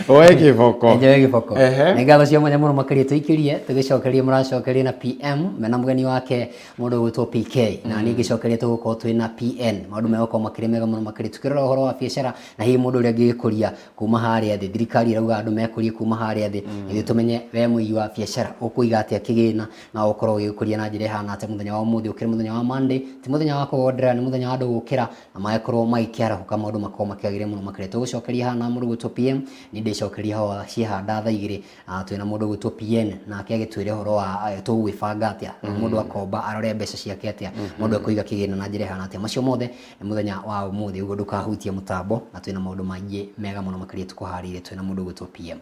Oe kĩboko. Njoe gĩboko. Nĩ ngatho cia mwanya mũno makĩria. Tũikĩrie tũgĩcokerie, mũracokerie na PM mena mũgeni wake mũndũ ũgwĩtwo PK, na niĩ ngĩcokeria tũgũkorwo twĩna PN. Maũndũ megũkorwo makĩrĩ mega mũno makĩria tukĩrora ũhoro wa biacara na hihi mũndũ ũrĩa angĩgĩkũria kuma harĩa thĩ. Thirikari ĩrauga andũ mekũrie kuma harĩa thĩ. Ithuĩ tũmenye we mũigi wa biacara ũkũiga atĩa kĩgĩna na ũkorwo ũgĩgĩkũria na njĩra ĩhana atĩa mũthenya wa ũmũthĩ, ũkĩrĩ mũthenya wa Monday. Ti mũthenya wa kũgonderera, nĩ mũthenya wa andũ gũkĩra na magĩkorwo magĩkĩarahũka, maũndũ makorwo makĩagĩrĩra mũno makĩria. Tũgũcokeria haha na mũndũ ũgwĩtwo PM, niĩ ndĩcokeria haha ciehanda thaa 2, twĩna mũndũ ũgwĩtwo PN nake agĩtwĩre ũhoro wa tũgwĩbanga atĩa, mũndũ akomba arore mbeca ciake atĩa, mũndũ ekũiga kĩgĩna na njĩra ĩhana atĩa. Macio mothe nĩ mũthenya wa ũmũthĩ, ũguo ndũkahutie mũtambo, na twĩna maũndũ maingĩ mega mũno makĩria tũkũharĩirie twĩna mũndũ ũgwĩtwo PM.